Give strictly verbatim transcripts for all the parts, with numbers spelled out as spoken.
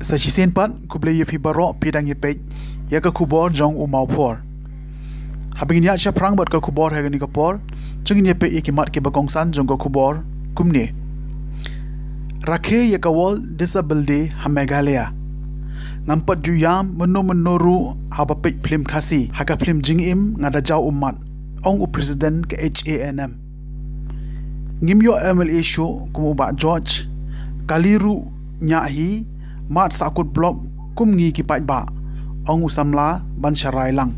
Sa shisien pat, khublei ïa phi baroh phi dang ïa peit ïa ka khubor jong u Mawphor. Haba ngin ïaid shaphrang bad ka khubor ha kane ka por, to ngin ïa peit ïa ki mat kiba kongsan jong ka khubor kumne. Rakhe ïa ka World Disabled Day ha Meghalaya. Ngam pat ju ïam mynno mynno ruh haba peit phlim Khasi ha ka phlim jingim nga da jaw ummat, ong u President ka H A N M. Ngim ïoh M L A shuh kum u Bah George, kali ruh ñiah hi, mad sahkut block kum ngi ki paidbah, ong u samla ban sharai lang.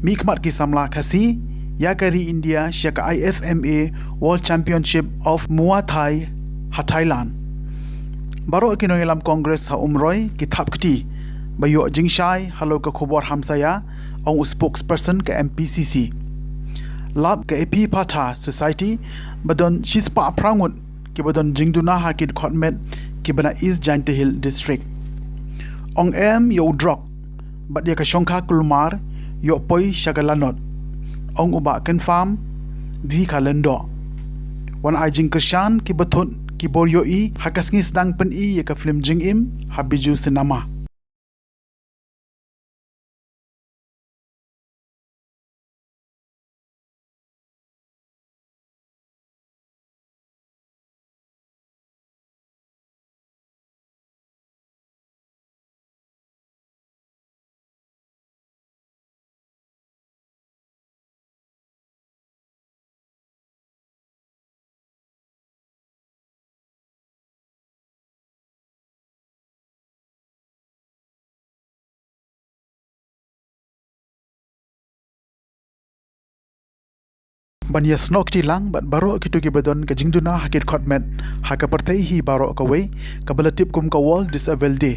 Mihkhmat ki samla Khasi ïa ka ri India sha ka I F M A World Championship of Muay Thai ha Thailand. Baroh ki nongïalam Congress ha Umroi ki thap kti ba ïoh jingshai halor ka khubor hamsaïa, ong u spokesperson ka M P C C. Lap ka Epiphatha Society ba don shispah phra ngut kiba don jingduna ha ki dkhot met kiba na East Jaintia Hill District. Ong em ïa u drok bad ïa ka shongkha kulmar ïoh poi sha ka lanot, ong u Bah Kynfarm Vikhalyndoh. Wan ai jingkyrshan kiba thut ki bor ïohi ha ka sngi sdang pyni ïa ka phlim jingim ha Bijou Cinema. Ban ïa snoh kti lang bad baroh kito kiba don ka jingduna ha ki dkhot met ha ka pyrthei hi baroh kawei, kaba la tip kum ka World Disability Day.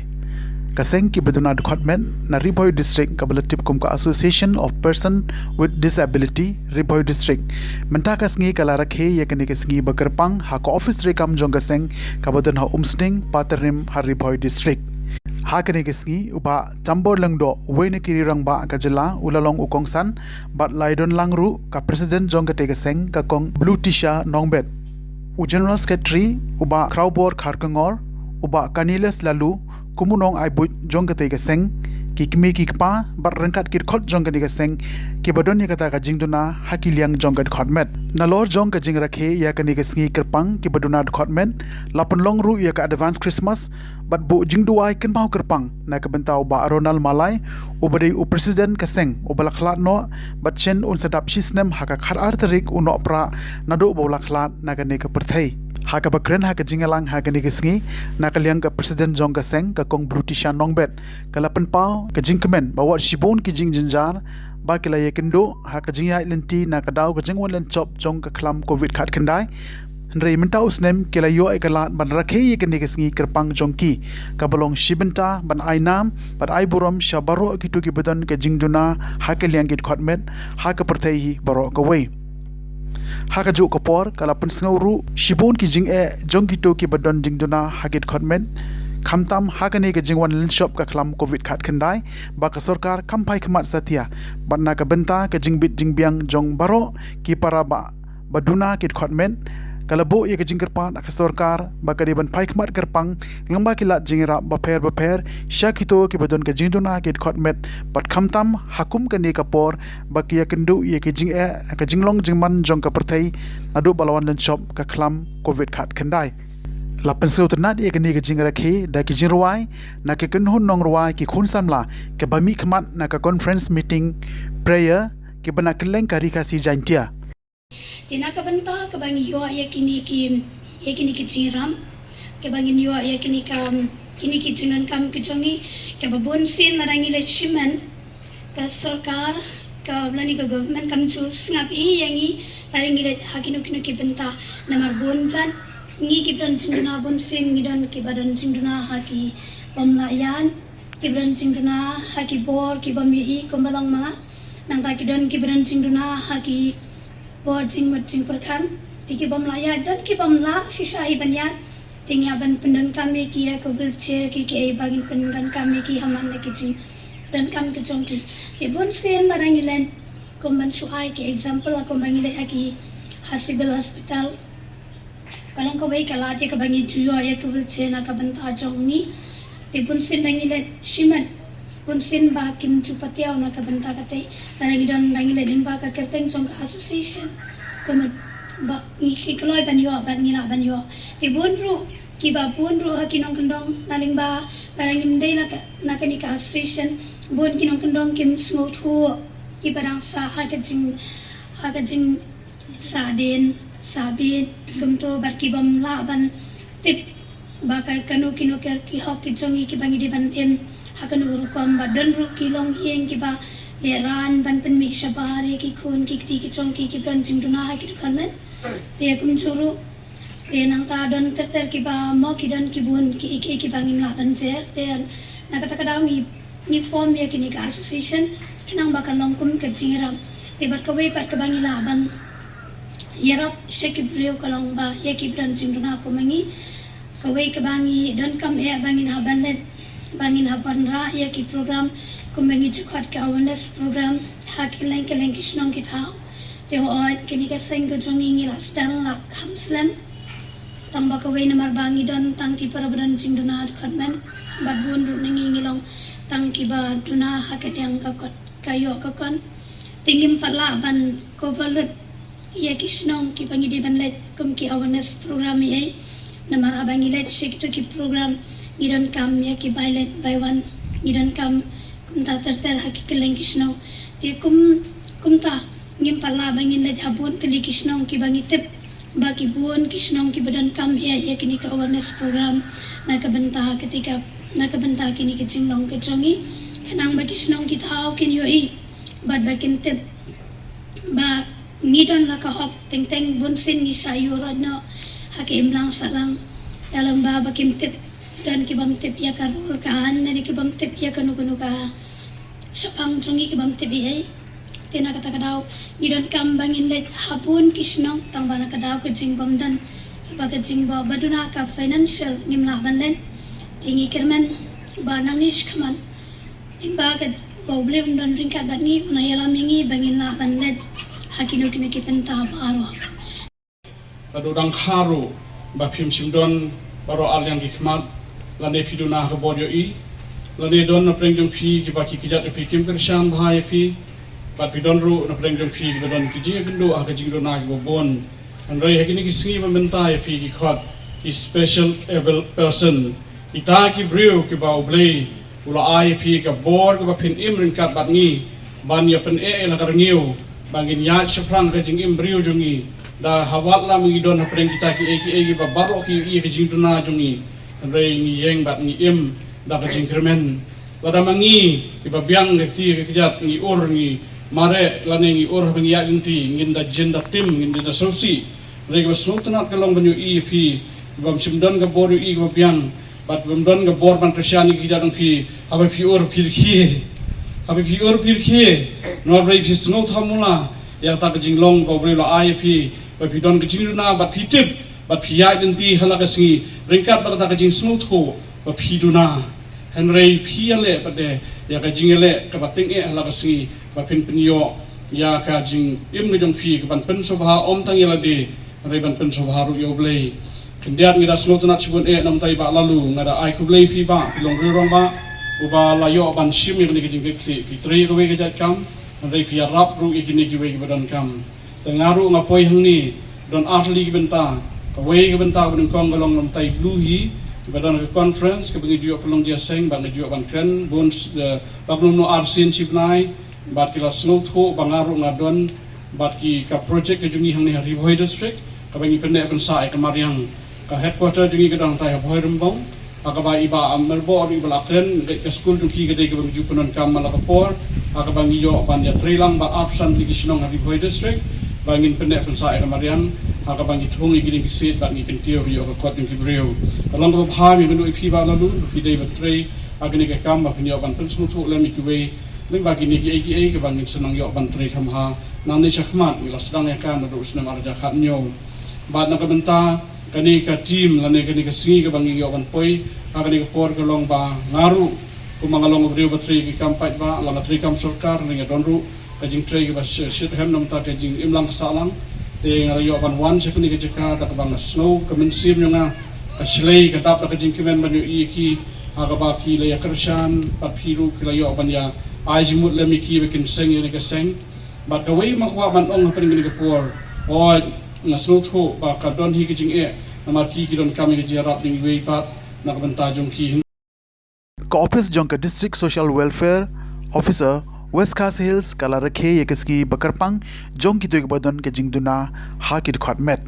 Ka seng kiba duna dkhot met na Ri Bhoi District kaba la tip kum ka Association of Person with Disability Ri Bhoi District, mynta ka sngi ka la rakhe ïa kane ka sngi ba kyrpang ha ka ophis treikam jong ka seng kaba don ha Umsning Paterrim ha Ri Bhoi District. Ha kane ka sngi u Bah Chambor Lyngdoh, uwei na ki rangbah ka jylla, u la long u kongsan bad la ïadon lang ruh ka President jong katei ka seng, ka Kong Blutisha Nongbet, u General Secretary u Bah Khrawbor Kharkongor, u Bah Cornelius Laloo, kum u nongai buit jong katei ka seng, ki kmie ki kpa bad ryngkat ki dkhot jong kane ka seng kiba don ïa kata ka jingduna ha ki liang jong ka dkhot met. Nalor jong ka jingrakhe ïa kane ka sngi kyrpang kiba duna dkhot met, la pynlong ruh ïa ka advance Christmas bad buh jingduwai kynmaw kyrpang na ka bynta u Bah Ronald Malai, uba dei u President ka seng, uba la khlad noh bad shen un sa dap shi snem ha ka khatar tarik u Nohprah naduh ba u la khlad na kane ka pyrthei. Ha kaba kren ha ka jingïalang ha kane ka sngi na ka liang ka President jong ka seng, ka Kong Blutisha Nongbet, ka la pynpaw ka jingkmen ba wat shibun ki jingjynjar ba ki la ïakynduh ha ka jingïaid lynti na ka daw ka jingwan lynshop jong ka khlam Covid khatkhyndai. Hynrei mynta u snem ki la ïoh ïa ka lad ban rakhe ïa kane ka sngi kyrpang jong ki, kaba long shi bynta ban ai nam bad ai burom sha baroh kito kiba don ka jingduna ha ka liang ki dkhot met ha ka pyrthei hi baroh kawei. Ha kajuh ka por ka la pynsngew ruh shibun ki jingeh jong kito kiba don jingduna ha ki dkhot met, khamtam ha kane ka jingwan lynshop ka khlam Covid khatkhyndai, ba ka sorkar kam phai khmat satia bad na ka bynta ka jingbit jingbiang jong baroh ki para ba ba duna ki dkhot met, ka la buh ïa ka jingkyrpad ha ka sorkar ba ka dei ban phai khmat kyrpang lyngba ki lad jingïarap bapher bapher sha kito kiba don ka jingduna ki dkhot met, bad khamtam ha kum kane ka por ba ki ïakynduh ïa ka jingeh, ka jinglong jingman jong ka pyrthei naduh ba la wan lynshop ka khlam Covid khatkhyndai. La pynsngewtynnad ïa kane ka jingrakhe da ki jingrwai na ki kynhun nongrwai ki khun samla kiba mihkhmat na ka conference meeting prayer kiba na kylleng ka Ri Khasi Jaiñtia. Te na ka bynta kaba ngi ïoh ïa kine ki, ïa kine ki jingïarap, kaba ngin ïoh ïa kine ka, kine ki jingdonkam ki jong ngi, kaba bun sien lada ngi leit shimet, ka sorkar, ka lane ka government kam ju sngap ei ïa ngi lada ngi leit ha kino kino ki bynta. Namar bun jait ngi kiba don jingduna bun sien ngi don kiba don jingduna ha ki bym lah ïaid, kiba don jingduna ha ki bor ki bym ïohi kumba long ma nga. Nangta ki don kiba don jingduna ha ki bor jingmut jingpyrkhat. Te ki bym lah ïaid, don ki bym lah shisha hi ban ïaid. Te ngi hap ban pyndonkam ïa ki ïa ka wheelchair, ki kiei ba ngin pyndonkam ïa ki ha man la ki jingdonkam ki jong ki. Te bun sien lada ngi leit, kum ban shu ai ki example, kumba ngi leit ha ki, ha Civil Hospital, ka long kawei ka lad ïa kaba ngi ju ïoh ïa ka wheelchair na ka bynta jong ngi. Te bunsien da ngi leit shimet, bunsien ba kim ju patiaw na ka bynta kata. Lada ngi don da ngi leit lyngba ka kyrteng jong ka association, kumno ba ngi ki kloi ban ïoh, ban ngi lah ban ïoh. Te bun ruh kiba bun ruh ha ki nongkyndong na lyngba, lada ngim dei na ka, na kane ka association, bun ki nongkyndong kim sngewthuh, kiba dang sah ha ka jing, ha ka jing sah dien sah bieit, kumto bad ki bym lah ban tip ba ka kano kino ki hok ki jong ki kiba ngi dei ban im ha kano ka rukom, bad don ruh ki longïing kiba lehraiñ ban pynmih shabar ïa ki khun ki kti ki jong ki kiba don jingduna ha ki dkhot met. Te kumjuh ruh, te nangta don ter ter kiba mo ki don ki bun ki, ki, kiba ngim lah ban jer. Te na kata ka daw ngi, ngi form ïa kine ka association khnang ba kan long kum ka jingïarap. Te bad kawei pat kaba ngi lah ban ïarap sha ki briew ka long ba ïa kiba don jingduna kum ma ngi, kawei kaba ngi donkam eh ba ngin hap ban leit, ba ngin hap ban rah ïa ki program kumba ngi ju khot ka awareness program ha kylleng kylleng ki shnong ki thaw. Te hooid, kane ka seng ka jong ngi ngi la sdang la kham slem. Tang ba kawei namar ba ngi don tang ki para ba don jingduna dkhot met, bad bun ruh na ngi ngi long tang kiba duna ha ka diang ka kot ka ïoh ka kon. Te ngim pat lah ban cover lut ïa ki shnong kiba ngi dei ban leit kum ki awareness program ïa. Namar haba ngi leit sha kito ki program ngi donkam ïa ki bai leit bai wan, ngi donkam kumta ter ter ha ki kylleng ki shnong. Te kum, kumta ngim pat lah ba ngin leit ha bun tylli ki shnong kiba ngi tip ba ki bun ki shnong kiba donkam eh ïa kine ka awareness program na ka bynta ka tika, na ka bynta kine ka jinglong ka jong ngi, khnang ba ki shnong ki thaw kin ïohi bad ba kin tip ba ngi don la ka hok. Teng teng bunsien ngi shah ïuh rot noh ha ka imlang sahlang, da lymba ba kim tip, don ki bym tip ïa ka rule ka aiñ, ne ki bym tip ïa kano kano ka shaphang jong ngi, ki bym tip ei ei. Te na kata ka daw ngi donkam ba ngin leit ha bun ki shnong, tang ba na ka daw ka jingbym don, ba ka jingba, ba duna ka financial ngim lah ban leit. Te ngi kyrmen ba nangne shakhmat, lyngba ka ba U Blei un don ryngkat bad ngi, un ïalam ïa ngi ba ngin lah ban leit ha kino kino ki bynta baroh. Lada dang kha ruh ba phim shym don baroh ar liang ki khmat, lane phi duna ha ka bor ïohi, lane don na pdeng jong phi kiba ki kjat jong phi kim kyrshan bha ïa phi, bad phi don ruh na pdeng jong phi kiba don ki jingïakynduh ha ka jingduna kiba bun. Hynrei ha kine ki sngi ba mynta ïa phi ki khot ki special able person, kita ki briew kiba U Blei u la ai ïa phi ka bor kaba phin im ryngkat bad ngi, ban ïa pyneh ïa la ka rngiew ba ngin ïaid shaphrang ka jingim briew jong ngi. Da ha wat la ngi don hapdeng kita kiei kiei kiba baroh ki ïohi ïa ka jingduna jong ngi, hynrei ngi ïeng bad ngi im da ka jingkyrmen. Lada ma ngi kiba biang ka kti ka kjat ngi ur, ngi mareh lane ngi ur haba ngi ïaid lynti, ngin da jin da tim, ngin da sngewsih. Hynrei kiba sngewtynnat ka long ban ïohi ïa phi, kiba ym shym don ka bor ïohi kaba biang, bad bym don ka bor ban kyrshan ïa ki kjat jong phi, haba phi ur phi rkhie. Haba phi ur phi rkhie. Namar ba phi sngewthuh mula ïa kata ka jinglong ba U Blei u la ai ïa phi, ba phi don ka jingduna bad phi tip, bad phi ïaid lynti ha la ka sngi ryngkat bad kata ka jingsngewthuh ba phi duna. Hynrei phi ïaleh pat de ïa ka jingïaleh kaba tyngeh ha la ka sngi, ba phin pynïoh ïa ka jingim ka jong phi kaban pynsngewbha ym tang ïa lade, hynrei ban pynsngewbha ruh ïa U Blei. Khyndiat ngi da sngewtynnat shibun eh, namar kata i Bah Laloo, nga da ai khublei ïa phi Bah, phi long u rangbah uba la ïoh ban shim ïa kane ka jingkitkhlieh. Phi trei kawei ka jait kam, hynrei phi ïarap ruh ïa kine kiwei kiba donkam. Te nga ruh nga poi hangne don ar tylli ki bynta. Kawei ka bynta kaba nyngkong ka long namar kata i Blue hi, kiba don ka conference kaba ngi ju ïoh pynlong jingïaseng bad ngi ju ïoh ban kren bun, eh, ba bun noh arsien shi bnai. Bad ki la sngewthuh ba nga ruh nga don bad ki ka project ka jong ngi hangne ha Ri Bhoi District, kaba ngi pynneh pynsah ïa ka mariang. Ka headquarter jong ngi ka don hangtai ha Bhoirymbong, ha kaba i Bah Myrboh ruh i ba la kren, ka skul jong ki ka dei kaba ngi ju pyndonkam man la ka por, ha kaba ngi ïoh ban ïa trei lang bad arphew san tylli ki shnong ha Ri Bhoi District ba ngin pynneh pynsah ïa ka mariang, ha kaba ngi thung ïa ki dieng ki siej bad ngi kyntiew ïa ka kot jong ki briew. Ka long kaba bha, ngi kynduh ïa phi Bah Laloo, phi dei ban trei ha kane ka kam ba phin ïoh ban pynsngewthuh lem ïa kiwei lyngba kine kiei kiei kiba ngin sa nang ïoh ban trei kham bha nangne shakhmat. Ngi la sdang ïa ka naduh u snem ar hajar khathynñiew. Bad na ka bynta kane ka team lane kane ka sngi kaba ngi ïoh ban poi ha kane ka por ka long ba nga ruh kumba nga long u briew ba trei ki kam paidbah, la nga trei kam sorkar, hynrei nga don ruh ka jingtrei kaba shi-, shitrhem namar ka jingim lang ka sahlang. Te nga la ïoh ban wan sha kane ka jaka da kaba nga sngew ka mynsiem jong nga ka shlei ka dap da ka jingkmen ban ïohi ïa ki Ha kaba ki la ïa kyrshan, bad phi ruh ki la ïoh ban ïa ai jingmut lem ïa ki ba kin seng ïa kane ka seng. Bad kawei ma kwah ban ong hapdeng kane ka por, hooid, nga sngewthuh ba ka don hi ka jingeh, namar ki ki donkam ïa ka jingïarap dang iwei pat na ka bynta jong ki. Ka ophis jong ka District Social Welfare Officer West Khasi Hills ka la rakhe ïa ka sngi ba kyrpang jong kito kiba don ka jingduna ha ki dkhot met.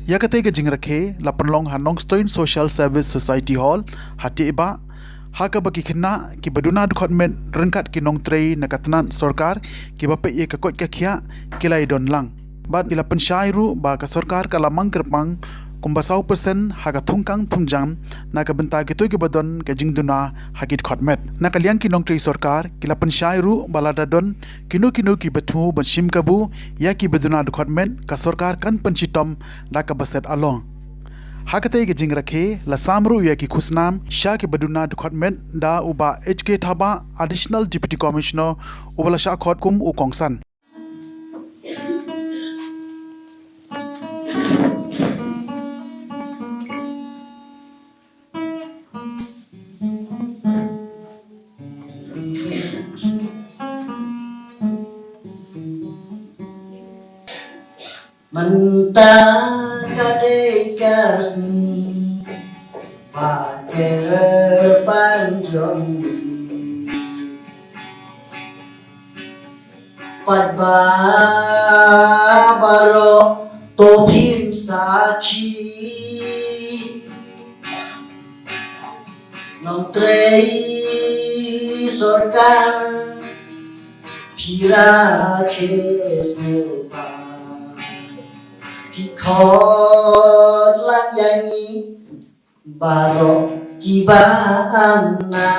Ïa katei ka jingrakhe la pynlong ha Nongstoiñ Social Service Society Hall ha Tehbah, ha kaba ki khynnah kiba duna dkhot met ryngkat ki nongtrei na ka tnat sorkar kiba peit ïa ka koit ka khiah ki la ïadon lang. Bad ki la pynshai ruh ba ka sorkar ka la mang kyrpang kumba saw percent ha ka thungkang thungjam na ka bynta kito kiba don ka jingduna ha ki dkhot met. Na ka liang ki nongtrei sorkar ki la pynshai ruh ba lada don kino kino kiba thmu ban shim kabu ïa kiba duna dkhot met, ka sorkar kan pynshitom da kaba set along. Ha katei ka jingrakhe la sam ruh ïa ki khusnam sha kiba duna dkhot met da u Bah H K Thabah, Additional Deputy Commissioner, uba la shah khot kum u kongsan. Mynta ka dei ka sngi ba kyrpang jong ngi. Paidbah baroh to phin sakhi. Nongtrei sorkar phi rakhe sngewbha. Phi khot lang ïa ngi baroh kiba anna.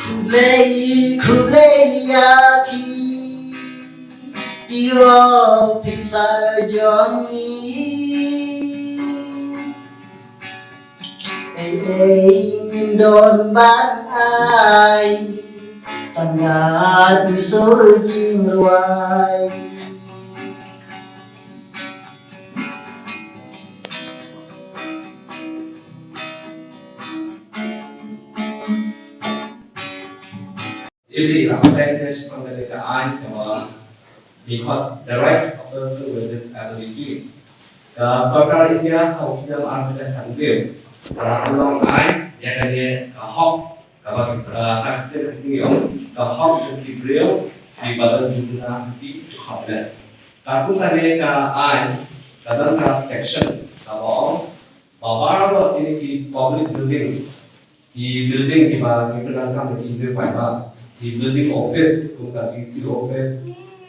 Khublei, khublei ïa phi, ïa phi sar jong ngi. Ei, ei, ngin don ban ai tang da i sur jingrwai. Ili la pynlong ne shi pynlong ka aiñ kaba ki khot The Rights of Persons with Disability. Ka Sorkar India ha u snem arhajar khatkhyndai ka la pynlong aiñ ïa kane ka hok kaba, ah, ha ka ktien Khasi ong ka hok jong ki briew kiba don jingduna ha ki dkhot met. Ka kum kane ka aiñ ka don ka section kaba ong ba baroh kine ki public buildings, ki building kiba ki pyndonkam da ki briew paidbah, ki building office kum ka D C office,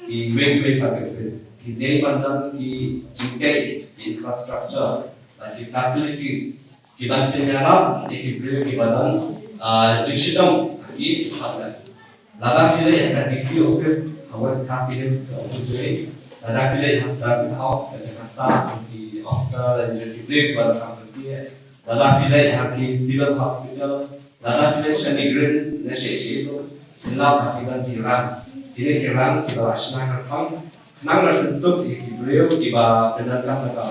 kiwei kiwei pat ki office, ki dei ban don ki jingtei, ki infrastructure, bad ki facilities kiban pynïarap ïa ki briew kiba don, ah, jingshitom ha ki dkhot met. Lada phi leit ha ka D C office ha West Khasi Hills, ka office jong ngi, lada phi leit ha Circuit House, ka jaka sah jong ki officer lane jong ki briew kiba donkam kyrkieh, lada phi leit ha ki Civil Hospital, lada phi leit shane Greens ne shi shi ruh, phin lap ba ki don ki rang. Kine ki rang kiba la shna kyrpang khnang ban pynsuk ïa ki briew kiba pyndonkam da ka,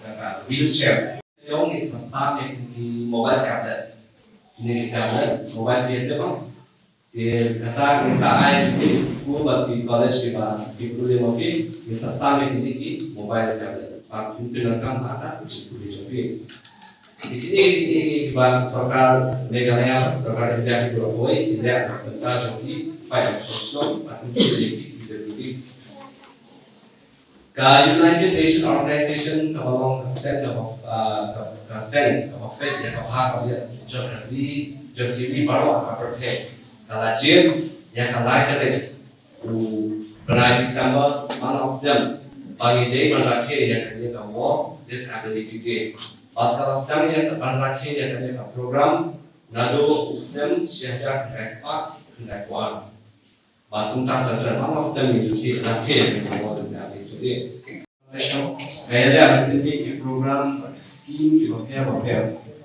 da ka wheelchair. Ïa ngi sa sam ïa ki mobile tablets. Kine ki tablet, mobile phi ïa tip ong. Te kata ngi sa ai ki skul bad ki college kiba ki pule ma phi, ngi sa sam ïa kine ki mobile tablets. Bad phin pyndonkam ha kata ka jingpule jong phi. Te kine ki, ki, kiba sorkar Meghalaya bad sorkar India ki pynroi, India ka bynta jong ki, phi ïa shnong bad phin pule ki, ki, ki, ki. Ka United Nations Organization kaba long ka seng kaba, ah, ka, ka seng kaba peit ïa ka bha ka biang jong ka ri, jong ki ri baroh ha ka pyrthei, ka la jin ïa ka lai tarik u bnai December man la snem ba ngi dei ban rakhe ïa kane ka World Disability Day. Bad ka la sdang ïa ka ban rakhe ïa kane ka program naduh u snem shi hajar khyndai spah khyndai phew ar. Bad kumta ter ter man la sdang ïa ki rakhe ïa ka World Disability Day. Ka ïaleh ban pynmih ïa ki program bad ki skim kiba pher bapher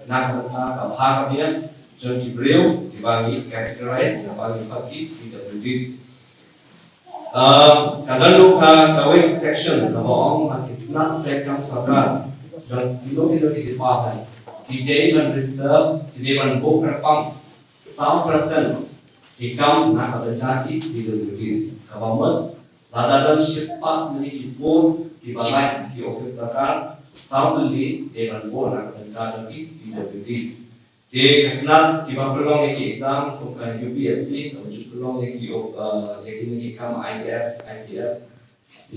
na ka bynta ka bha ka biang jong ki briew kiba ngi categorize, kiba ngi khot ki P W Ds. Ah, ka don ruh ka kawei section kaba ong ba ki tnat treikam sorkar, don kino kino ki department, ki dei ban reserve, ki dei ban buh kyrpang saw percent ki kam na ka bynta ki P W Ds. Kaba mut, lada don shispah tylli ki post kiba lait ki office sorkar, saw tylli dei ban buh na ka bynta ki P W Ds. Te ka tnat kiba pynlong ïa ki exam kum ka U P S C, kaba ju pynlong ïa ki, uh, ïa kine ki kam I A S, I P S.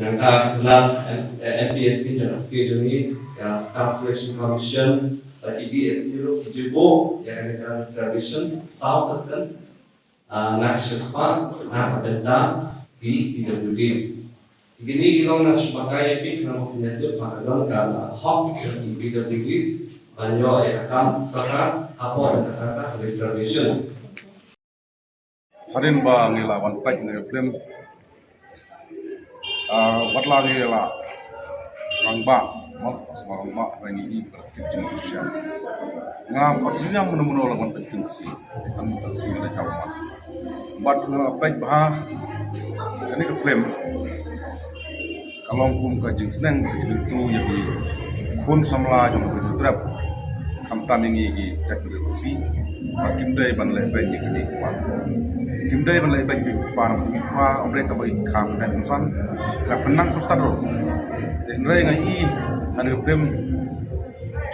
Nangta ka tnat M-, eh, M P S C jong ka state jong ngi, ka Staff Selection Commission, bad ki D S C ruh ki ju buh ïa kane ka reservation saw percent, ah, na ka shispah na ka bynta ki P W Ds. Kine ki long na shu batai ïa phi, khnang ba phin ïathuh ba ka don ka hok jong ki P W Ds ban ïoh ïa ka kam sorkar hapoh jong kata ka reservation. Hadien ba ngi la wan peit ïa ka film, ah, wat la ngi la rangbah, mo, sma rangbah, rangi i, kit jingkyrshan. Nga pat ju ïam mano mano la wan peit ïa ka si, tang tang si na jaw ma. Bad nga peit bha kane ka film, ka long kum ka jingsneng ka jingkyntu ïa ki khun samla jong ka Bri Hynñiewtrep. Khamtam ïa ngi ki jaitbynriew Khasi ba kim dei ban leh beiñ ïa ki kpa. Kim dei ban leh beiñ ïa ki kpa, namar ki kpa ym dei tang ba ki kha pyneh pynsan, ka pynang pynstad ruh. Te hynrei nga i ha kane ka film,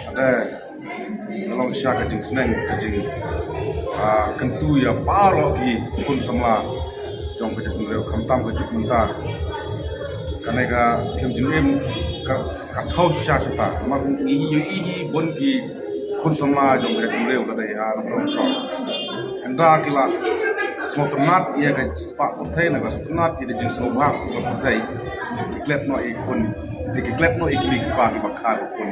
ade, ka long shisha ka jingsneng, ka jing, ah, kyntu ïa baroh ki khun samla jong ka jaitbynriew, khamtam ka juk mynta. Kane ka film jingim ka, ka thaw shisha shisha. Namar ngi ïohi hi bun ki khun samla jong ka jaitbynriew lada ïa nongkrong sor, hynda ki la sngewtynnat ïa ka spah pyrthei, na ka sngewtynnat ïa ka jingsngewbha ka spah pyrthei, ki klet noh ïa ki khun, ki klet noh ïa ki kmie ki kpa kiba kha ka khun.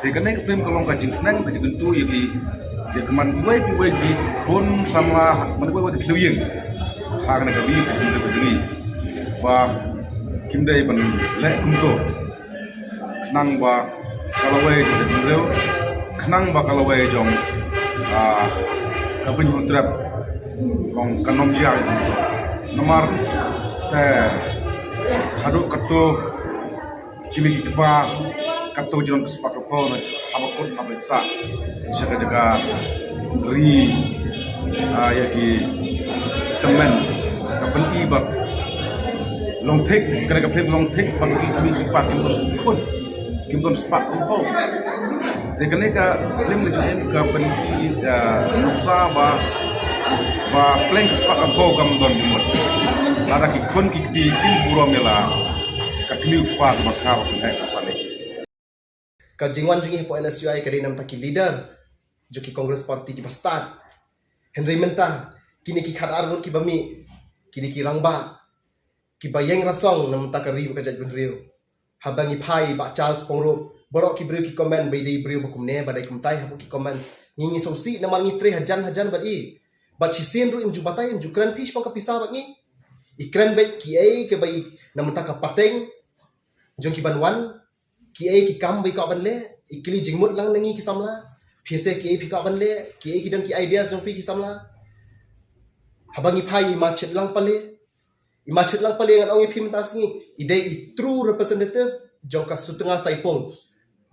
Te kane ka film ka long ka jingsneng, ka jingkyntu ïa ki, ïa ki man iwei pa iwei ki khun samla, man iwei pa iwei ki thliew ïing ha kane ka ri ka jong ngi, ba kim dei ban leh kumto, khnang ba ka lawei jong ka jaitbynriew, khnang ba ka lawei jong, ah, ka Bri Hynñiewtrep long kan ym jia kumto. Namar te haduh katto ki kmie ki kpa katto ki jong ka spah ka phew, haba kut haba sah sha ka jaka ri, ah, ïa ki tymmen, ka pyni ba long thik, kane ka film long thik ba ki kmie ki kpa kim don khun, kim don spah ka phew. Te kane ka film ka jong ngi ka pyni, ah, nuksa ba, ba pleng ka spah ka phew kam don jingmut lada ki khun ki kti kim burom ïa la ka kmie u kpa kaba kha ba pynheh pynsan ïa ki. Ka jingwan jong ngi hapoh N S U I ka dei namar ki leader jong ki Congress Party kiba stad. Hynrei mynta kine ki khatar ngut kiba mih, kine ki rangbah kiba ïeng rasong namar ka ri bad ka jaitbynriew. Haba ngi phai, Bah Charles Pyngrope, baroh ki briew ki comment ba i dei briew ba kumne ba dei kumtai hapoh ki comments. Ngi ngi sngewsih namar ngi trei hajan hajan bad i. Bad shisien ruh im ju batai, im ju kren phi shaphang ka pisa bad ngi. I kren bad kiei kiba i namar ka pateng jong ki ban wan, kiei ki kam ba i kwah ban leh, i kylli jingmut lang na ngi ki samla. Phi sa kiei phi kwah ban leh, kiei ki don ki ideas jong phi ki samla. Haba ngi phai, i Ma Chitlang Pale, i Ma Chitlang Pale ngan ong ïa phi mynta sngi, i dei i true representative jong ka Sutnga Saipung.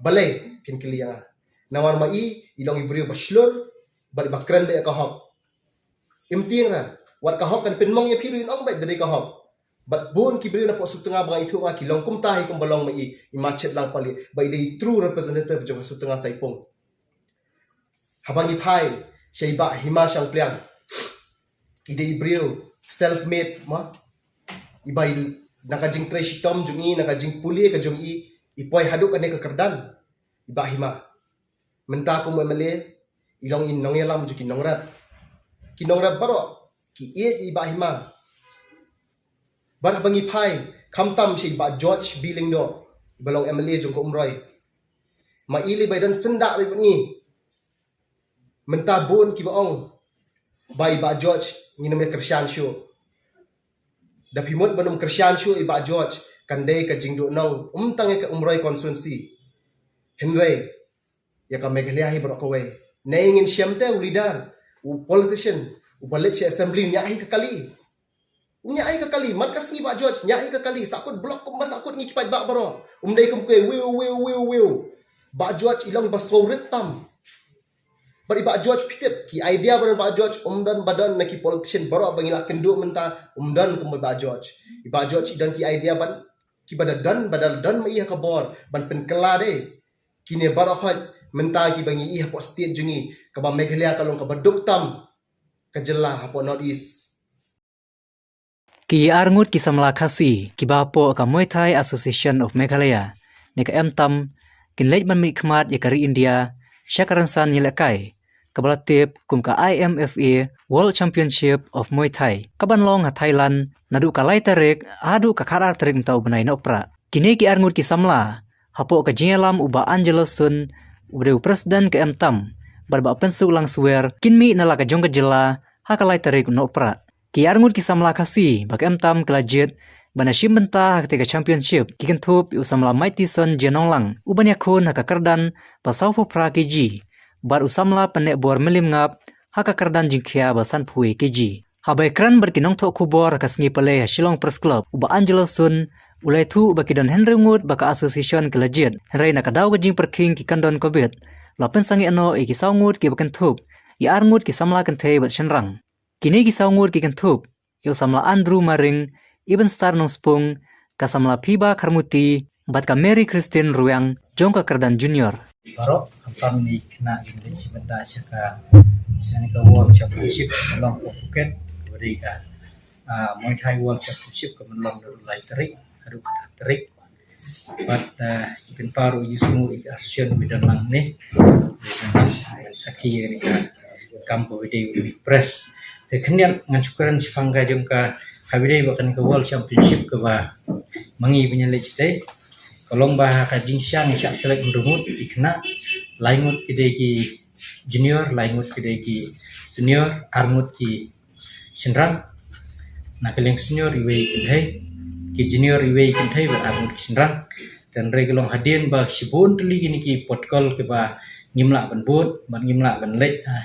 Balei phin kylli ïa nga? Namar ma i, i long i briew ba shlur bad i ba kren beit ïa ka hok. Im tieng ra, wat ka hok kan pynmong ïa phi ruh in ong beit da dei ka hok. Bad bun ki briew napoh Sutnga ba nga ithuh nga ki long kumta hi kumba long ma i, i Ma Chitlang Pale, ba i dei i true representative jong ka Sutnga Saipung. Haba ngi phai sha i Bah Hima Shangpliang, i dei i briew self made ma, i ba i na ka jingtrei shitom jong i, na ka jingpule ka jong i, i poi haduh kane ka kyrdan. I Bah Hima mynta kum u M L A, i long i nongïalam jong ki nongrep. Ki nongrep baroh ki ïeit i Bah Hima. Bad haba ngi phai, khamtam sha i Bah George B Lyngdoh, i ba long M L A jong ka Umroi, ma i lei ba i don syndah bad ngi. Mynta bun kiba ong ba i Bah George ngin ym ïa kyrshan shuh. Da phi mut ban ym kyrshan shuh i Bah George, kan dei ka jingduhnong ym tang ïa ka Umroi constituency, hynrei ïa ka Meghalaya hi baroh kawei. Nangta ngin shem te u leader, u politician, u ba leit sha assembly, ñiah hi ka kali. Ngi ai ka kali, man ka sngi Bah George, ngi ai ka kali, sahkut block kumba sahkut ngi ki paidbah baroh. Um dei kum kawei, wiu, wiu, wiu, wiu. Bah George i long ba sngewrit tam. Bad i Bah George phi tip, ki idea ba don Bah George, um don ba don na ki politician baroh ba ngi la kynduh mynta, um don kumba Bah George. I Bah George i don ki idea ban, kiba da don, ba da don ma i ha ka bor, ban pynkylla de. Kine baroh hoi, mynta kiba ngi i hapoh state jong ngi, kaba Meghalaya ka long kaba duk tam, ka jylla hapoh North East. Ki arngut ki samla Khasi, kiba hapoh ka Muay Thai Association of Meghalaya, ne ka MTAM, kin leit ban mihkhmat ïa ka ri India, sha ka rynsan ïalehkai, kaba la tip kum ka I M F A World Championship of Muay Thai, kaban long ha Thailand, naduh ka lai tarik, haduh ka khatar tarik mynta u bnai Nohprah. Kine ki arngut ki samla, hapoh ka jingïalam u Bah Angelo Sun, uba dei u president ka MTAM, bad Bah Pynsuklang Swer, kin mih na la ka jong ka jylla, ha ka lai tarik u Nohprah. Ki arngut ki samla Khasi, ba ka MTAM ka la jied, ban ïashim bynta ha katei ka championship, ki kynthup ïa u samla Mightyson Jia Nonglang, uban ïakhun ha ka kyrdan, ba sawphew phra kg, bad u samla Pynneh Bor Mylliem Ngap, ha ka kyrdan jingkhia ba sanphew kg. Haba ïakren bad ki nongthoh khubor ha ka sngi Palei ha Shillong Press Club, u Bah Angelo Sun, u la ïathuh ba ki don hynriew ngut ba ka association ka la jied, hynrei na ka daw ka jingpyrkhing ki kyndon Covid, la pynsangeh noh ïa ki saw ngut kiba kynthup ïa arngut ki samla kynthei bad shynrang. Kine ki saw ngut ki kynthup ïa u samla Andrew Maring, Ibenstar Nongspung, ka samla Phiba Kharmuti, bad ka Mary Christine Ruiang, jong ka kyrdan junior. Baroh, khamtam ngi khynnah ngi leit shim bynta sha ka, sha kane ka World Championship, ka long ka Phuket, kaba dei ka, ah, Muay Thai World Championship, kaban long naduh lai tarik haduh khatar tarik. Bad, ah, i pynpaw ruh ïa u sngewbha ïa ka association ba don lang ne. Sakhi ïa kane ka kam kaba dei u press. Te khyndiat ngan shu kren shaphang ka jong ka, kaba dei ba kane ka World Championship kaba ma ngi ban ïaleit shatei. Ka long ba ha ka jingshang ngi shah select hynriew ngut ki khynnah, lai ngut ki dei ki junior, lai ngut ki dei ki senior, ar ngut ki shynrang. Na ka liang senior iwei kynthei, ki junior iwei kynthei bad ar ngut ki shynrang. Te hynrei ka long hadien ba shibun tylli kine ki protocol kiba ngim lah ban bud, bad ngim lah ban leit, ah,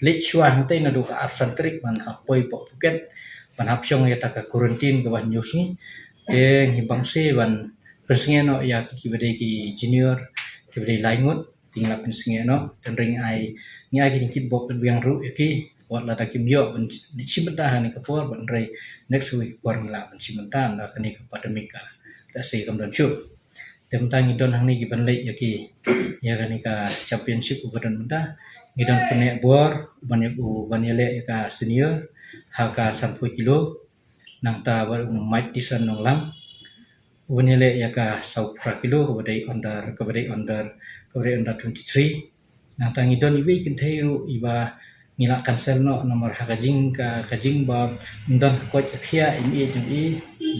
leit shuwa hangtei naduh ka arphew san tarik ban hap poi hapoh Phuket, ban hap shong ïa kata ka quarantine kaba hynñiew sngi. Te ngi bang seh ban pynsngewbha noh ïa kiba dei ki junior, kiba dei lai ngut, te ngi la pynsngewbha noh, te hynrei ngi ai, ngi ai ki jingkitbok kaba biang ruh ïa ki, wat lada kim ïoh ban shim bynta ha kane ka por, bad hynrei next week ka por ngi lah ban shim bynta, ynda kane ka pandemic ka lehse kam don shuh. Te mynta ngi don hangne kiban leit ïa ki, ïa kane ka championship uba don mynta, ngi don Pynneh Bor, uban ïa, uban ïaleh ïa ka senior, ha ka sanphew kilo, nangta bad u Mightyson Nonglang, uban ïaleh ïa ka sawphew phra kilo, kaba dei under, kaba dei under, kaba dei under twenty-three. Nangta ngi don iwei kynthei ruh iba ngi la cancel noh namar ha ka jing ka, ka jingba ym don ka koit ka khiah ïa i jong i,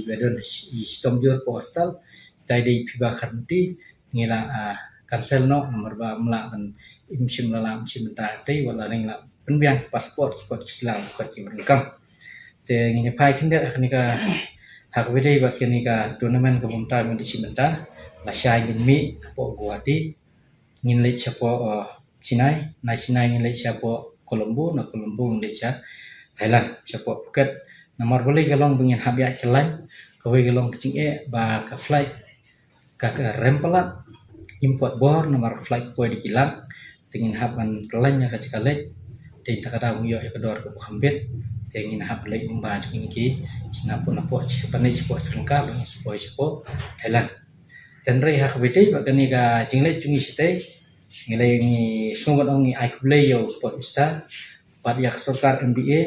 iba don i shitom jur hapoh hospital. Te dei Phiba Kharmuti, ngi la, ah, cancel noh namar ba ym lah ban, im shym la lah ban shim bynta te, wat la ngi la pynbiang ki passport, ki kot ki sla, ki kot kiba donkam. Te ngin ïa phai khyndiat ha kane ka, ha kaba dei bad kane ka tournament kaba mynta ngin ïa shim bynta, lashai ngin mih hapoh Guwahati, ngin leit shapoh, uh, Chennai, na Chennai ngin leit shapoh Colombo, na Colombo ngin leit sha Thailand, shapoh Phuket. Namar balei ka long ba ngin hap ïaid kyllain, kawei ka long ka jingeh ba ka flight, ka, ka rem palat, im pat bor namar ka flight ka poi da ki lak, te ngin hap ban kyllain ïa ka jaka leit, te ynda ka daw ngin ïoh ïa ka dor kaba kham bit, te ngin hap leit lyngba jong kine ki shna pun hapoh, shna pun hapoh Sri Lanka, ban shu poi shapoh Thailand. Te hynrei ha kaba ïadei bad kane ka jingleit jong ngi shatei, ngi lei ngi sngewbha ban ong ngi ai khublei ïa u Sport Minister bad ïa ka sorkar M D A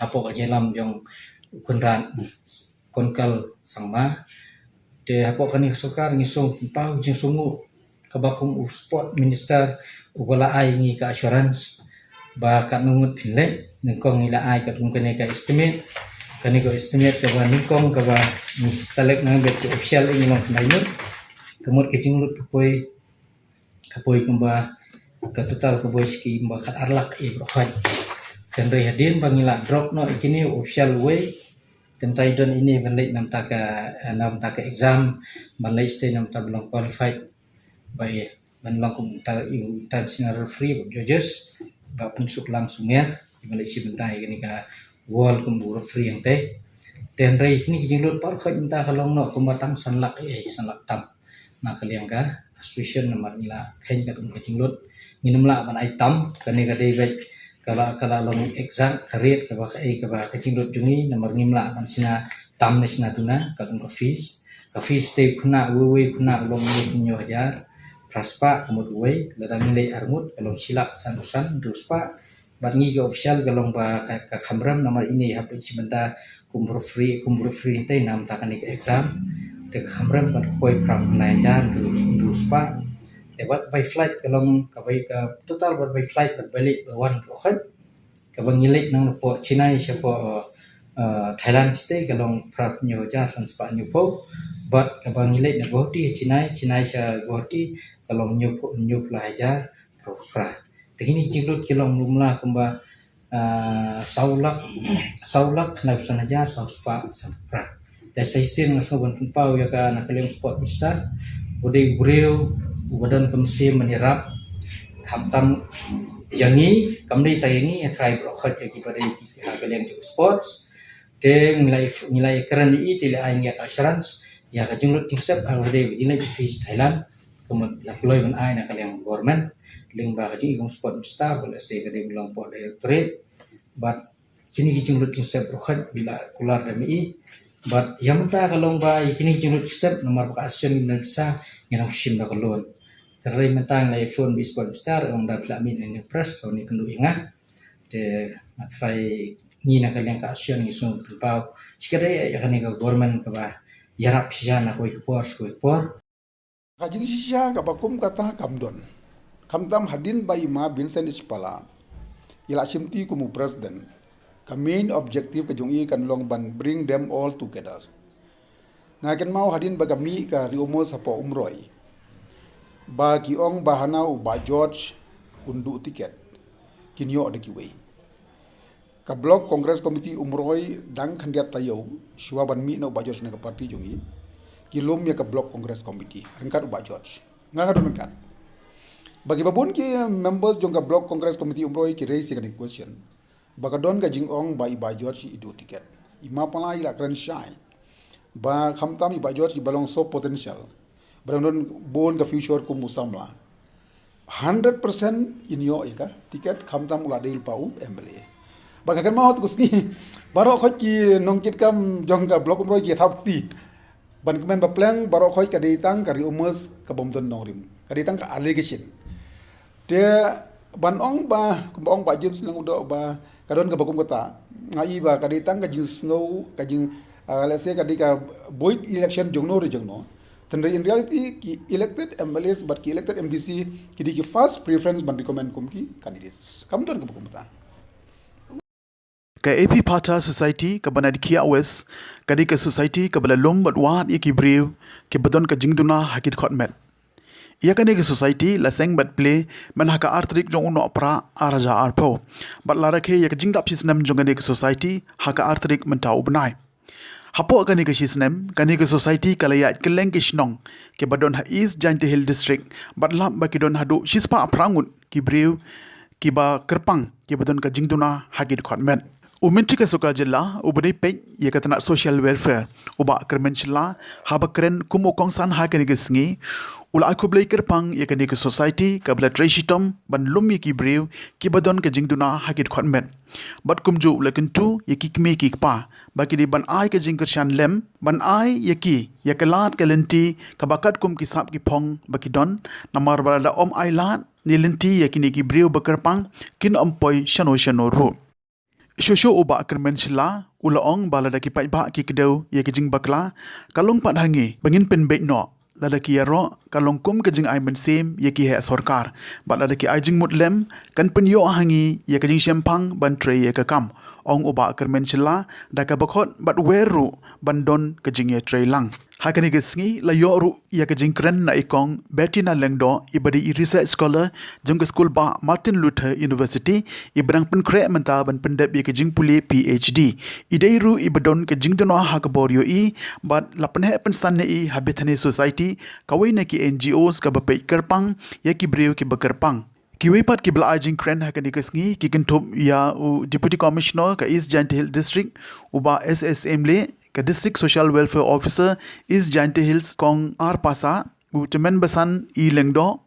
hapoh ka jingïalam jong u Conrad Kongkal Sangma. Te hapoh kane ka sorkar ngi sngewbha pynpaw jingsngewnguh kaba kum u Sport Minister uba la ai ngi ka assurance ba katno ngut phin leit, nyngkong ngi la ai katkum kane ka estimate. Kane ka estimate kaba nyngkong kaba ngi select nang beit ki official ngi long khyndai ngut. Ka mut ka jinglut ka poi, ka poi kumba ka total ka poi sha ki kumba khatar lak eh baroh. Hynrei hadien ba ngi la drop noh ïa kine u official uwei, te mynta i don ine ban leit na bynta ka, eh, na bynta ka exam, ban leit shatei na bynta ban long qualified ba ïa ban long kum inter-, international referee bad judges, Bah Pynsuklang Sumer, i ban leit shim bynta ïa kane ka world kum u referee hangtei. Te hynrei kine ki jinglut baroh khoit mynta ka long noh kumba tang san lak, eh, san lak tam na ka liang ka association, namar ngi la kheiñ katkum ka jinglut, ngim lah ban ai tam. Kane ka dei beit kaba ka la long exact ka rate kaba kaei kaba ka jinglut jong ngi, namar ngim lah ban shna tam ne shna duna katkum ka fees. Ka fees te u khynnah, uwei uwei u khynnah u long hynñiew hajar phra spah, ka mut uwei, lada ngi leit arngut ka long shi lak sanphew san, hynriew spah. Bad ngi ka official ka long ba ka, ka kham rem, namar ine hap leit shi bynta kum referee, kum referee te na bynta kane ka exam. Te ka kham rem bad ka poi phra phew khyndai hajar hynriew spah. Te bad ka bai flight ka long, ka bai, ka total bad bai flight bad bai leit ba wan baroh khoit, kaba ngi leit nang napoh Chennai sha poh, eh, Thailand shatei ka long phra phew hynñiew hajar san spah hynñiewphew. Bad kaba ngi leit na Guwahati ha Chennai, Chennai sha Guwahati ka long hynñiewphew, hynñiewphew lai hajar phra. Te kine ki jinglut ki long kumla kumba, ah, saw lak, saw lak khyndai phew san hajar saw spah sanphew phra. Te sa shisien nga sngew ban pynpaw ïa ka na ka liang sport minister, u dei u briew uba don ka mynsiem ban ïarap, khamtam ïa ngi, kam dei tang ïa ngi, ïa trai baroh khoit ïa kiba dei ha ka liang jong sports. Te ngi la, ngi la ïakren ïa i, te la ai ïa ka assurance ïa ka jinglut jingsep ha ka dei ka jingleit jong i sha Thailand. Kumba la kloi ban ai na ka liang government lyngba ka jingïakhun sport minister, ba lehse ka dei ban long poh directorate. Bad kine ki jinglut jingsep baroh khoit ngi la kular da i. Bad ïa mynta ka long ba ïa kine ki jinglut jingsep namar ba ka association ngi nang pisa, ngi nang shim da ka loan. Te hynrei mynta ngi la ïaphone bad i sport minister, ong da phi la mih na ïing press, sa wan ïakynduh ïa nga. Te nga trai, ngi na ka liang ka association ngi sngew pynpaw shikatdei ïa kane ka government kaba ïarap shisha na kawei ka por sha kawei ka por. Ka jingshisha kaba kum kata kam don. Khamtam hadien ba i ma Vincent H Pala i la shimti kum u president, ka main objective ka jong i kan long ban bring them all together. Nga kynmaw hadien ba ka mih ka Ri Umroi, ba ki ong ba hana u Bah George un duh ticket, kin ïoh da kiwei. Ka Block Congress Committee Umroi dang khyndiat taïew shuwa ban mih na u Bah George na ka party jong i, ki lum ïa ka Block Congress Committee ryngkat u Bah George. Nga nga don ryngkat. Ba kiba bun ki members jong ka Block Congress Committee Umroi ki raise ïa kane ka question. Ba ka don ka jingong ba i Bah George i duh ticket. I ma Pala i la kren shai ba khamtam i Bah George iba long so potential, ba dang don bun ka future kum u samla, hundred percent in ïoh ïa ka ticket khamtam u la dei lypa u M L A. Ba nga kynmaw ha katu ka sngi baroh khoit ki nongkitkam jong ka Block Umroi ki thap kti ban kmen ba pleng, baroh khoit ka dei tang ka Ri Umroi kabym don nongrim, ka dei tang ka allegation. Te ban ong ba, kumba ong Bah James Lyngdoh ba ka don kaba kum kata, nga i ba ka dei tang ka jingsngew, ka jing, ah, let's say ka dei ka void election jong no re jong no. Te hynrei in reality ki elected M L As bad ki elected M D C ki dei ki first preference ban recommend kum ki candidates. Kam don kaba kum kata. Ka A P Patta Society kaba na Dkhiah West ka dei ka society kaba la lum bad wad ïa ki briew kiba don ka jingduna ha ki dkhot met. Ïa kane ka society la seng bad plie myn ha ka ar tarik jong u Nohprah ar hajar arphew, bad la rakhe ïa ka jingdap shisnem jong kane ka society ha ka ar tarik mynta u bnai. Hapoh kane ka shisnem, kane ka society ka la ïaid kylleng ki shnong kiba don ha East Jaintia Hills District, bad lap ba ki don haduh shispah phra ngut ki briew kiba kyrpang, kiba don ka jingduna ha ki dkhot met. U Myntri ka Sorkar Jylla uba dei peit ïa ka tnat Social Welfare, u Bah Kyrmen Shylla, haba kren kum u kongsan ha kane ka sngi, u la ai khublei kyrpang ïa kane ka society kaba la trei shitom ban lum ïa ki briew kiba don ka jingduna ha ki dkhot met. Bad kumjuh u la kyntu ïa ki kmie ki kpa ba ki dei ban ai ka jingkyrshan lem, ban ai ïa ki ïa ka lad ka lynti kaba katkum ki sap ki phong ba ki don, namar ba lada ym ai lad ne lynti ïa kine ki briew ba kyrpang, kin ym poi shano shano ruh. Shuh shuh u Bah Kyrmen Shylla u la ong ba lada ki paidbah ki kdew ïa ka jingbakla, ka long pat ha ngi ba ngin pynbeit noh. Lada ki ïaroh, ka long kum ka jingai mynsiem ïa ki heh sorkar. Bad lada ki ai jingmut lem, kan pynïoh ha ngi ïa ka jingshemphang ban trei ïa ka kam, ong u Bah Kyrmen Shylla, da kaba khot bad wer ruh ban don ka jingïatreilang. Ha kane ka sngi la ïoh ruh ïa ka jingkren na i Kong Bettina Lyngdoh, iba dei i research scholar jong ka skul bah Martin Luther University, iba dang pynkhreh mynta ban pyndep ïa ka jingpule P H D. I dei ruh iba don ka jingduna ha ka bor ïohi, bad la pynheh pynsan ïa i ha Bethany Society, kawei na ki N G Os kaba peit kyrpang ïa ki briew kiba kyrpang. Kiwei pat kiba la ai jingkren ha kane ka sngi ki kynthup ïa u Deputy Commissioner ka East Jaintia Hills District, u Bah S S Emle, ka District Social Welfare Officer, East Jaintia Hills, Kong R Pasa, u Chairman Basan E Lyngdoh,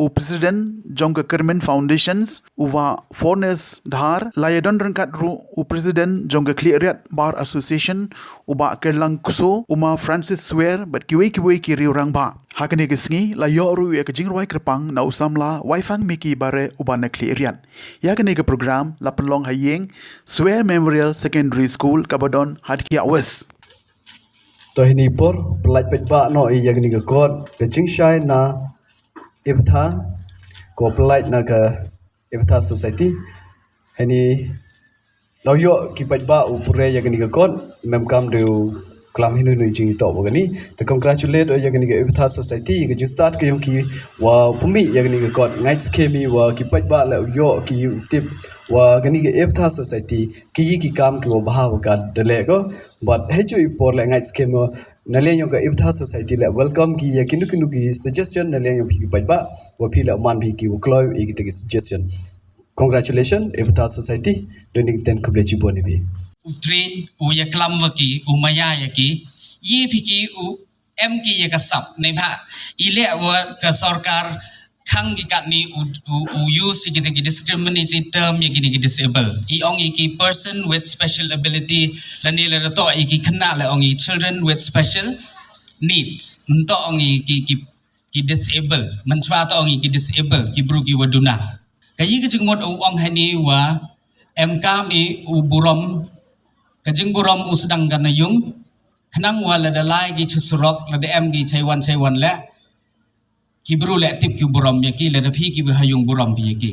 u President jong ka Kyrmen Foundations, u Bah Fornes Dhar, la ïadon ryngkat ruh u President jong ka Khliehriat Bar Association, u Bah Kerlang Kuso, u Ma Francis Swer, bad kiwei kiwei ki riew rangbah. Ha kane ka sngi, la ïoh ruh ïa ka jingrwai kyrpang na u samla Waifang Miki Bare uba na Khliehriat. Ïa kane ka program la pynlong ha ïing Swer Memorial Secondary School kaba don ha Dkhiah West. To hini por, pyllait paidbah noh ïa kane ka kot, ka jingshai na Eptha, ko pyllait na ka Eptha Society. Hini, la ïoh ki paidbah u pure ïa kane ka kot, mem kam de u klam hino hino jingïatoh ba kane. Te congratulate ïa kane ka Eptha Society, ïa ka jingstad ka ïong ki wa pynmih ïa kane ka kot. Ngait skhem i wa ki paidbah la ïoh ki ïoh tip wa kane ka Eptha Society ki ïa ki kam ki wa bha wa ka da leh ko. But heju i por la ngait skhem o, na liang ïong ka Eptha Society la welcome ki ïa kino kino ki suggestion na liang ïong phi ki paidbah, wa phi la man phi ki wa kloi ïa kita ki suggestion. Congratulations, Eptha Society, doning ten khublei chibun ïa phi. U train, u ïa klam wa ki, u maya ïa ki, ïa phi ki u em ki ïa ka sap, ne bha, i leh wa ka sorkar khang ki katni u, u, u use ïa kita ki discriminatory term ïa kini ki disable. I ong ïa ki person with special ability, lane la da toh ïa ki khynnah la ong ïa children with special needs. Mynta ong ïa ki, ki, ki disable. Mynchwa toh ong ïa ki disable, ki bru ki wa duna. Ka ïa ka jingmut u ong hani wa em kam i u burom, ka jingburom u sdang ka na ïung, khnang wa la da lai ki cha surok, la da em ki chaiwan chaiwan leh, ki bru leh tip ki burom ïa ki, la da phi ki wa ha ïung burom phi ïa ki.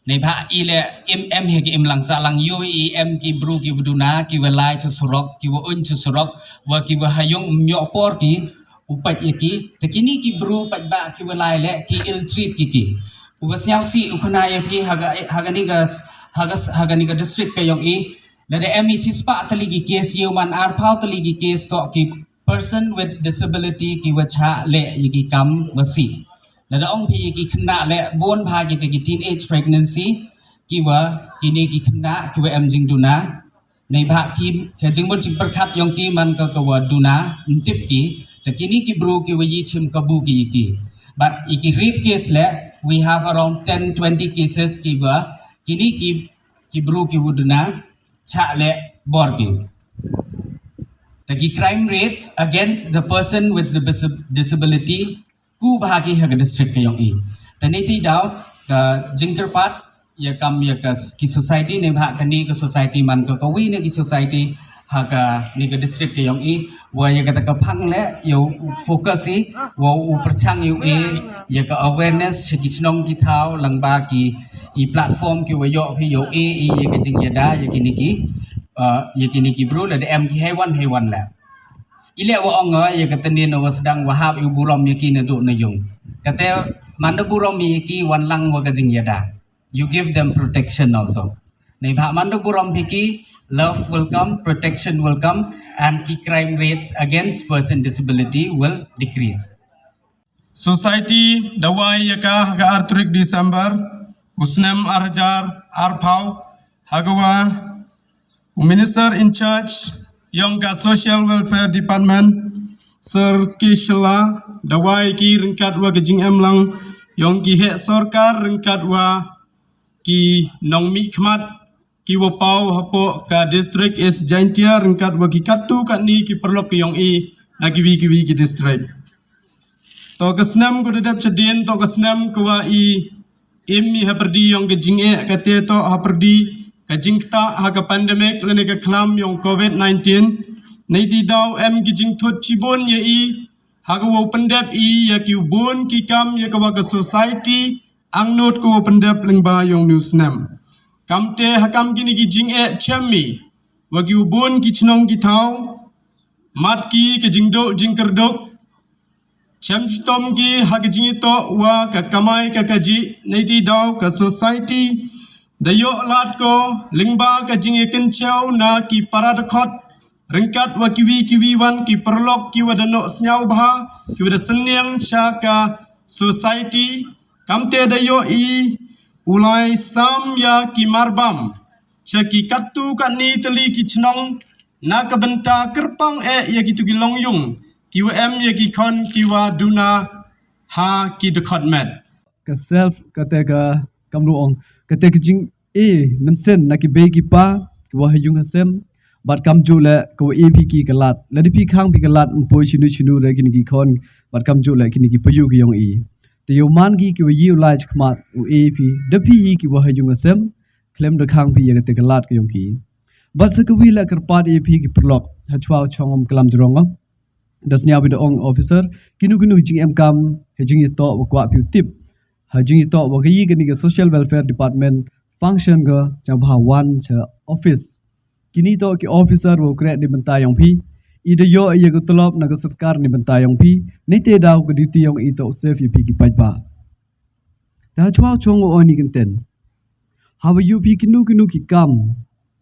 Nei bha i leh im em hi ki im lang sa lang ïoh i em ki bru ki wa duna, ki wa lai cha surok, ki wa un cha surok, wa ki wa ha ïung ym ïoh por ki u pait ïa ki. Te kini ki bru paidbah ki wa lai leh ki ill treat ki ki. U wa sñiaw si u khana ïa phi ha ka, ha kani ka, ha ka, ha kani ka district ka ïong i. La da em i chispah tylli ki case, ïew man arphaw tylli ki case toh ki person with disability ki wa chah leh ïa ki kam wa si. La da ong phi ïa ki khynnah leh bun bha kita ki teenage pregnancy ki wa kini ki khynnah ki wa em jingduna. Nei bha ki ka jingmut jingpyrkhat ïong ki man ka ka wa duna, ym tip ki, te kini ki bru ki wa ïa chim kabu ki ïa ki. But ïa ki rape case leh, we have around ten twenty cases ki wa kini ki, ki bru ki wa duna chah leh bor ki. Te ki crime rates against the person with the dis-, disability ku bha ki ha ka district ka ïong i. Te nei ti daw ka jingkyrpad ïa kam ïa ka s-, ki society, nei bha kani ka society man ka kawi ne ki society ha kani ka district ka ïong i, wa ïa kata ka phang leh ïa u focus i, wa u pyrchang ïa u e ïa ka awareness sha ki chnong ki thaw, lang ba ki i platform ki wa ïoh phi ïa u e i ïa ka jingïada ïa kini ki, uh, ïa kini ki bru, la da em ki haiwan haiwan leh. I leh wa ong, uh, ïa ka tynnin wa sdang wa hap ïa u burom ïa ki na duh na ïung. Kata man da burom ïa ki wan lang wa ka jingïada. You give them protection also. Nei bha man da burom phi ki, love will come, protection will come, and ki crime rates against person disability will decrease. Society da wai ïa ka ha ka ar tarik December u snem ar hajar arphaw, ha ka wa u Minister in charge ïong ka Social Welfare Department, Sir K Shylla, da wai ki ryngkat wa ka jingem lang ïong ki heh sorkar ryngkat wa ki nongmihkhmat ki wa paw hapoh ka district East Jaintia ryngkat wa ki katto katne ki paralok ïong i na kiwi kiwi ki district. To ka snem ko da dep chadien, to ka snem ka wa i im i hapyrdi ïong ka jingeh, kata to hapyrdi ka jingktah ha ka pandemic lane ka khlam ïong covid nineteen. Nei ti daw em ki jingthut chibun ïa i ha ka wa u pyndep i ïa ki u bun ki kam ïa ka wa ka society angnud ka wa pyndep lyngba ïong ni u snem. Kamte ha kam kini ki jingeh chem i wa ki u bun ki chnong ki thaw, mat ki ka jingduk jingkyrduk, chem chitom ki ha ka jingitoh wa ka kamai ka kajih. Nei ti daw ka society da ïoh lad ko lyngba ka jingïakynchew na ki para dkhot ryngkat wa kiwi kiwi wan ki paralok ki wa da noh sñiaw bha, ki wa da synñiang sha ka society. Kamte da ïoh i u lai sam ïa ki marbam sha ki katto katne tylli ki chnong Na ka bynta kyrpang eh ïa kitu ki longïung, ki wa em ïa ki khon ki wa duna ha ki dkhot met. Ka self kata ka kam lu ong, kata ka jing e mynsiem na ki bei ki pa, ki wa ha ïung ha sem, bad kam ju le ka wa e phi ki ka lad. Lada phi khang phi ka lad ym poi shinu shinu re kini ki khon, bad kam ju le kini ki payu ki yong i. Te yow man ki ki wa yi u lai chakmat u e phi, da phi hi ki wa ha ïung ha sem, khlem da khang phi ïa kata ka lad ka yong ki. Bad sa ka wi le kyrpad e phi ki pyrlok, ha chwa u chong um klam jrong. Da sniaw phi da ong officer, kinu kinu jing em kam, ha jing ïa to wa kwah phi u tip. Ha jing ïa to wa ka yi kani ka Social Welfare Department, function ka sniaw bha wan cha office. Kini to ki officer wa kre ni bynta yong phi. I da yo ïa ka tulop na ka sorkar ni bynta yong phi. Ni te daw ka duty yong i to save ïa phi ki paidbah. Ta chwa chong o ni kenten. Haba yu phi kinu kinu ki kam,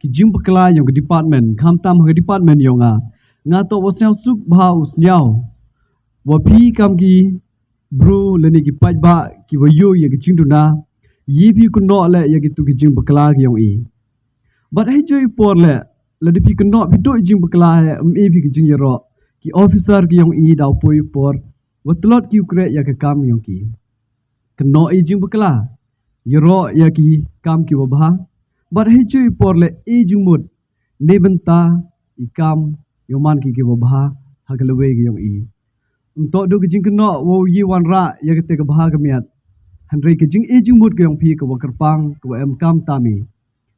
ki jing bakla yong ki department, kham tam ha ki department yong nga. Nga to wa sniaw suk bha u sniaw. Wa phi kam ki bru lani ki paidbah ki wa yu ïa ki jing duna. Yi phi kuno le ïa kitu ki jing bakla ki yong i. Bad hei joi por le, lada phi kuno phi do jing bakla he, um e phi ki jing yaro. Ki officer ki yong i daw poi por. Wa tlot ki u kre ïa ka kam yong ki. Kynnoh i jing bakla, ïaroh ïa ki kam ki wa bha. Bad hei joi por le i jing mut, ne bynta i kam yow man ki ki wa bha ha ka lawei ki yong i. Ym to du ka jing kynnoh wa u yi wan rah ïa kata ka bha ka miat. Hynrei ka jing i jing mut ka yong phi ka wa kyrpang ka wa em kam tam i.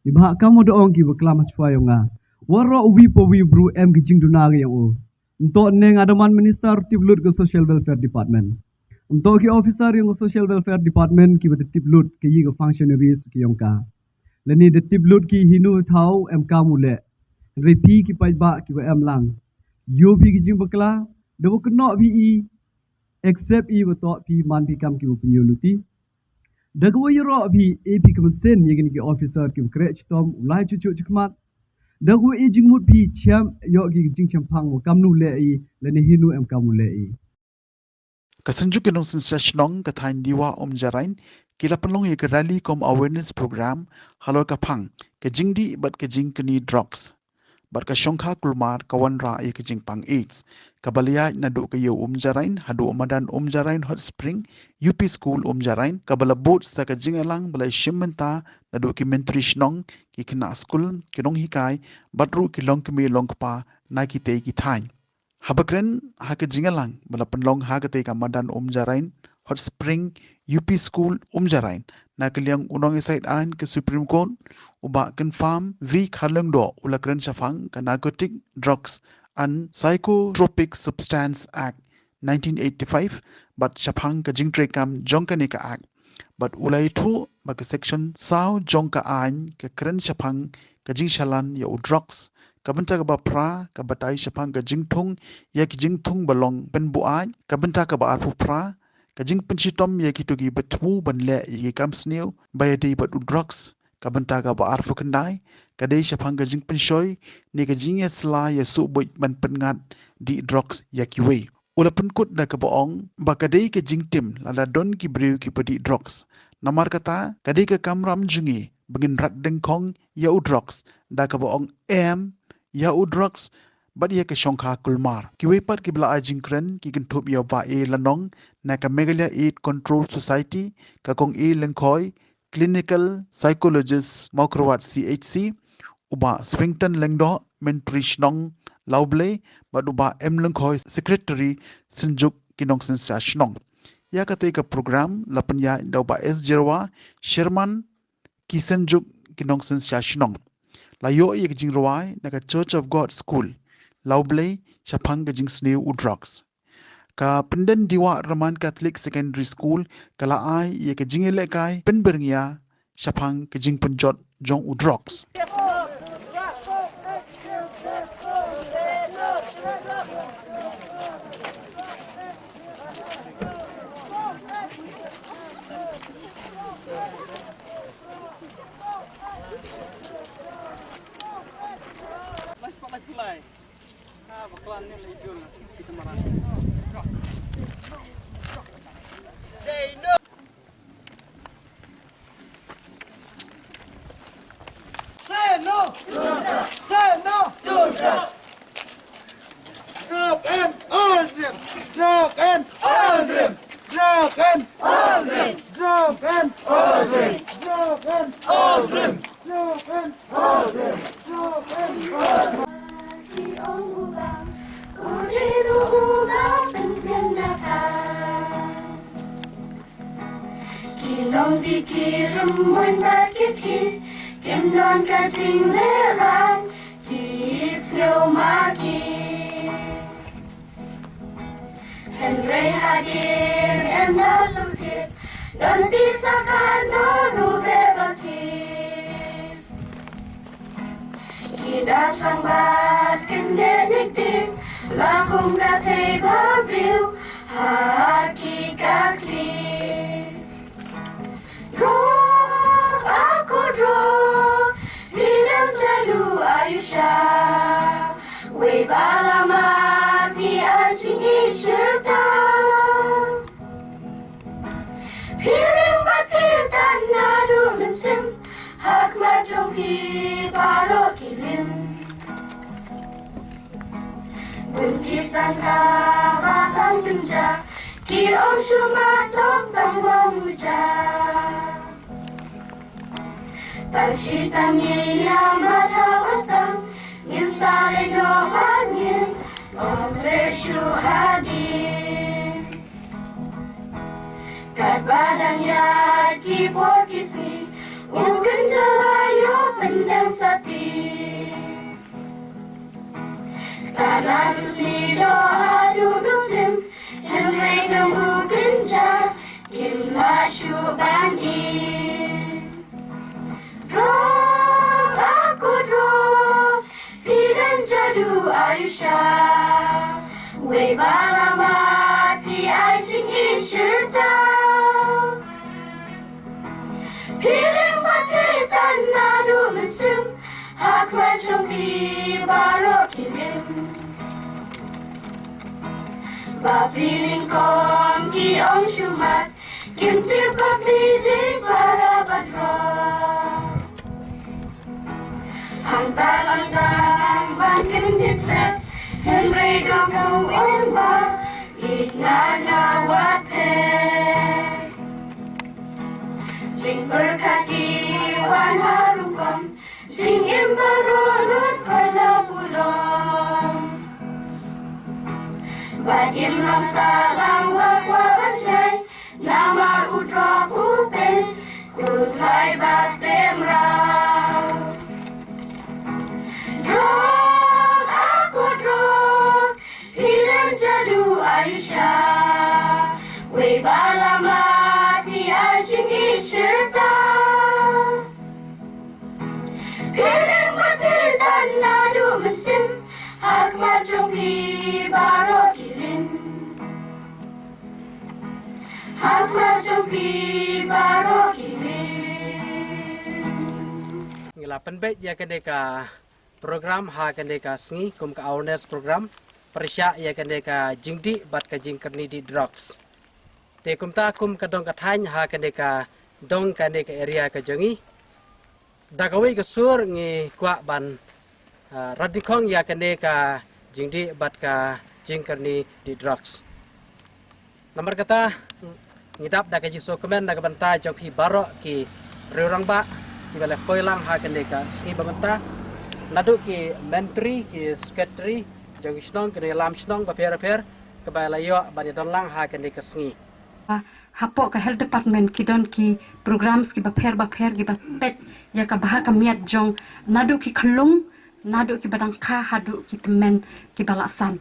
I bha kam wa da ong ki wa klam ha chwa yong nga. Waroh u wi pa wi bru em ki jing duna ka yong u. Nto ne nga da man minister tip lut ka Social Welfare Department. Nto ki officer yong ka Social Welfare Department ki ba da tip lut ka yi ka functionaries ki yong ka. Lani da tip lut ki hinu thaw em kam u le. Hynrei phi ki paidbah ki ba em lang. Yu phi ki jing bakla, da ba kynnoh phi i, accept i ba to phi man phi kam ki ba pynyu luti. Da ka wa ïaroh phi, e phi ka mynsiem ïa kini ki officer ki ba kreh chitom, u lai chuh chuh chakmat. Da ka wa e jingmut phi chem, ïoh ki jingchemphang wa kamnu leh i, lane hinu em kam u leh i. Ka Synjuk ki Nongsynshar Shnong ka thaiñ Dewa Umjarain, ki la pynlong ïa ka rally cum awareness program, halor ka phang, ka jingdih bad ka jingkni drugs. Bad ka shongkha kulmar ka wanrah ïa ka jingpang AIDS. Kaba la ïaid naduh ka ïew Umjarain, haduh madan Umjarain Hot Spring, U P School Umjarain, kaba la bud sa ka jingïalang ba la shim bynta naduh ki myntri shnong, ki khynnah skul, ki nonghikai, bad ruh ki longkmie longkpa, na kitei ki thaiñ. Haba kren, ha ka jingïalang, ba la pynlong ha katei ka madan Umjarain, Hot Spring, U P School, Umjarain, na ka liang u nongïasaid aiñ ka Supreme Court, u Bah Kynfam V Kharlyngdoh, u la kren shaphang ka Narcotic Drugs and Psychotropic Substance Act, nineteen eighty-five, bad shaphang ka jingtreikam jong kane ka Act. Bad u la ïathuh ba ka section saw jong ka aiñ ka kren shaphang ka jingshalan ïa u drugs. Ka bynta kaba phra ka batai shaphang ka jingthung ïa ki jingthung ba long pynbuaid. Ka bynta kaba arphew phra ka jingpynshitom ïa kito ki ba thmu ban leh ïa ki kam sniew ba ïadei bad u drugs. Ka bynta kaba arphew khyndai ka dei shaphang ka jingpynshoi ne ka jingïasylla ïa subuit ban pynngat dih drugs ïa kiwei. U la pynkut da kaba ong ba ka dei ka jingtim lada don ki briew kiba dih drugs. Namar kata, ka dei ka kamram jong ngi ba ngin rat dyngkhong ïa u drugs, da kaba ong em ïa u drugs bad ïa ka shongkha kulmar. Kiwei pat kiba la ai jingkren ki kynthup ïa u Bah A Lanong na ka Meghalaya AIDS Control Society, ka Kong A Lyngkhoi, Clinical Psychologist, Mawkyrwat C H C, u Bah Swington Lyngdoh, Myntri Shnong Lawblei, bad u Bah M Lyngkhoi, Secretary Synjuk ki Nongsynshar Shnong. Ïa katei ka program la pynïaid da u Bah S Jyrwa, Chairman ki Synjuk ki Nongsynshar Shnong. La ïoh ïa ka jingrwai na ka Church of God School, Lawblei, shaphang ka jingsniew u drugs. Ka Pyndendiwah Roman Catholic Secondary School ka la ai ïa ka jingïalehkai pynbyrngia shaphang ka jingpynjot jong u drugs. Say no! Say No to drugs. Drug and all dreams. Drug and all dreams. Drug and all dreams. Drug and all dreams. Drug and all dreams. Drug and all dreams. Drug and all dreams. Ki ong u bang, u dei ruh u bang pynkhyndakan. Ki long dei ki rymmon bad ki, kim don ka jinglehrain, ki sngew ma ki. Hynrei hadien em da sngewtip, don pisa kan don ruh bebaki. Ki da thrang bad kyndit nik dik, la kum ka thei ba briew ha ki ka kli. Drug, ako drug, phi dang jadu ayu sha. Wei ba la mad phi ai jingïeit shirta. Phi ring bad phi tan naduh mynsiem, ha khmat jong phi baroh ki lim. Bun ki sangha ba tang kynja, ki ong shu ma tong tang ba muja. Tang shi tang ïa ïa ma thaw astang, ngin sa leh noh ba ngin ong re shu hadien. Katba dang ïaid ki por ki sngi, u kynja la ïoh pyndeng sati. Ktah na shisngi doh haduh mynsiem, hynrei kum u kynja, kim lah shuh ban im. Drug, ako drug, phi dang jadu ayu sha. Wei ba la mad phi ai jingïeit shirta. Phi ring bad phi tan naduh mynsiem, ha khmat jong phi baroh ki lim. Ba phi nyngkong ki ong shu mad, kim tip ba phi dei para ba drug. Hangta la sdang ban kyndit tret, hynrei drug ruh ong ba ïeit nga nga wat phet. Jingpyrkhat ki wan ha rukom, jingim baroh lut khoi la bulong. Bad im lang sah lang wat wat ban jai, namar u drug u peit, khuslai bad tymmen. Drug, ako drug, phi dang jadu ayu sha. Wei ba la mad phi ai jingïeit shirta. Phi ring bad phi tan naduh mynsiem, ha khmat jong phi baroh ki lim. Ha khmat jong phi baroh ki lim. Ngi la pynbeit ïa kane ka program ha kane ka sngi kum ka awareness program, pyrshah ïa kane ka jingdih bad ka jingkyrni dih drugs. Te kumta kum ka dong ka thaiñ ha kane ka dong kane ka area ka jong ngi, da kawei ka sur ngi kwah ban, ah, rat nyngkong ïa kane ka jingdih bad ka jingkyrni dih drugs. Namar kata, ngi dap da ka jingsngewkmen na ka bynta jong phi baroh ki riew rangbah kiba la poi lang ha kane ka sngi ba mynta, naduh ki myntri, ki secretary jong ki shnong, ki nongïalam shnong bapher bapher kiba la ïoh ban ïadon lang ha kane ka sngi. Ah, hapoh ka health department ki don ki programs kiba pher bapher kiba peit ïa ka bha ka miat jong naduh ki khyllung, naduh kiba dang kha haduh ki tymmen kiba la san.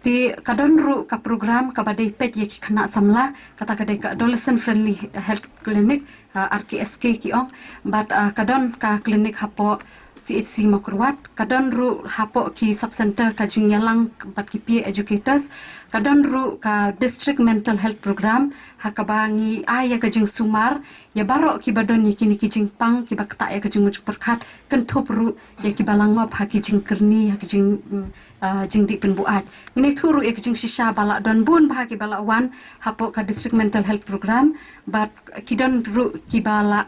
Te ka don ruh ka program kaba dei peit ïa ki khynnah samla, kata ka dei ka Adolescent Friendly Health Clinic, ah, R K S K ki ong, bad, ah, ka don ka clinic hapoh C H C Mawkyrwat, ka don ruh hapoh ki sub center ka jingïalang bad ki peer educators, ka don ruh ka District Mental Health Program, ha kaba ngi ai ïa ka jingsumar ïa baroh kiba don ïa kine ki jingpang kiba ktah ïa ka jingmut jingpyrkhat, kynthup ruh ïa kiba la ngop ha ki jingkyrni, ha ki jing, mm, ah, jingdih pynbuaid. Ngin ïathuh ruh ïa ki jingshisha ba la don bun bha kiba la wan hapoh ka District Mental Health Program, bad ki don ruh kiba la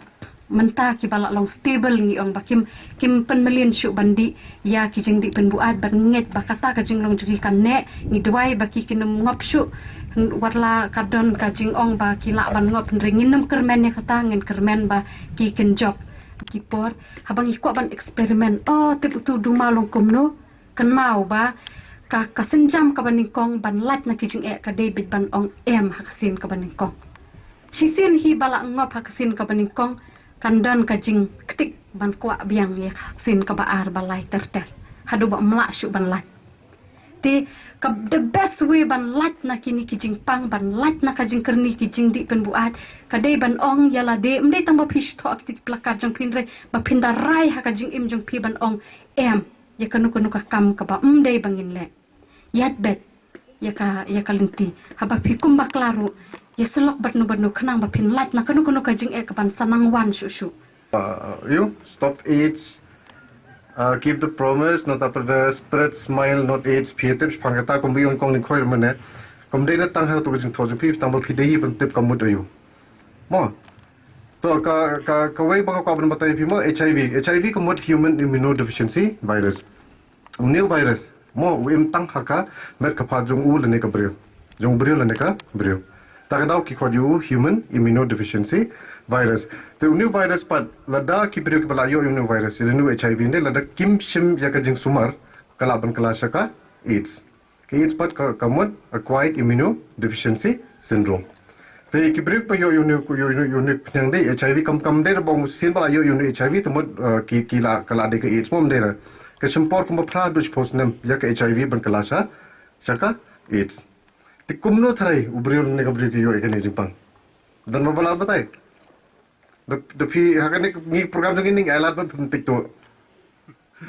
Mynta kiba la long stable ngi ong ba kim, kim pynmlien shuh ban dih ïa ki jingdih pynbuaid, bad ngi ngeit ba kata ka jinglong jong ki kan neh. Ngi duwai ba ki kin ym ngop shuh, wat la ka don ka jingong ba ki lah ban ngop, hynrei ngin ym kyrmen ïa kata, ngin kyrmen ba ki kin jop. Ki por haba ngi kwah ban experiment, oh, tip utu u duma u long kumno, kynmaw ba ka, ka sienjam kaba nyngkong ban lait na ki jingeh ka dei beit ban ong em ha ka sien kaba nyngkong. Shisien hi ba la ngop ha ka sien kaba nyngkong, kan don ka jingktik ban kwah biang ïa ka sien kaba ar, ba lai ter ter, haduh ba ym lah shuh ban lait. Te ka, the best way ban lait na kine ki jingpang, ban lait na ka jingkyrni ki jingdih pynbuaid, ka dei ban ong ïa lade, ym dei tang ba phi shu thoh ha ki placard jong phi, hynrei ba phin da rai ha ka jingim jong phi ban ong em ïa kano kano ka kam kaba ym dei ba ngin leh. Ïaid beit ïa ka, ïa ka lynti. Haba phi kum bakla ruh, ïasyllok bad no bad no khnang ba phin lait na kano kano ka jingeh kaban sa nang wan shuh shuh. Uh, you stop AIDS, uh, keep the promise, nangta pat spread smile, not AIDS. Phi tip shaphang kata, kumba i ong kong Lyngkhoi mynne, kam dei na tang ha kato ka jingthoh jong phi, tang ba phi dei hi ban tip ka mut aïu. Mo. To ka, ka, kawei ba nga kwah ban batai ïa phi mo, HIV. HIV ka mut human immunodeficiency virus. Une u virus mo u im tang ha ka met ka phad jong u lane ka briew, jong u briew lane ka briew. Ta ka daw ki khot ïa u human immunodeficiency virus. Te une u virus pat, lada ki briew kiba la ïoh ïa une u virus, ïa une u HIV, ne lada kim shim ïa ka jingsumar, ka lah ban kylla sha ka AIDS. Ka AIDS pat ka, ka mut acquired immunodeficiency syndrome. Te ki briew ba ïoh ïa une, ïoh ïa une, ïa une u khñiang dei HIV, kam, kam dei re ba ong sien ba la ïoh ïa une u HIV te mut, eh, ki, ki la, ka la dei ka AIDS, mo, ym dei re. Ka shim por kumba phra haduh shiphew snem ïa ka HIV ban kylla sha, sha ka AIDS. Te kumno tharai u briew ne ka briew ki ïoh ïa kane ka jingpang? Don ba la batai? Da, da phi, ha kane ngi program jong ngi ngi ai lad ba phin peit tuh.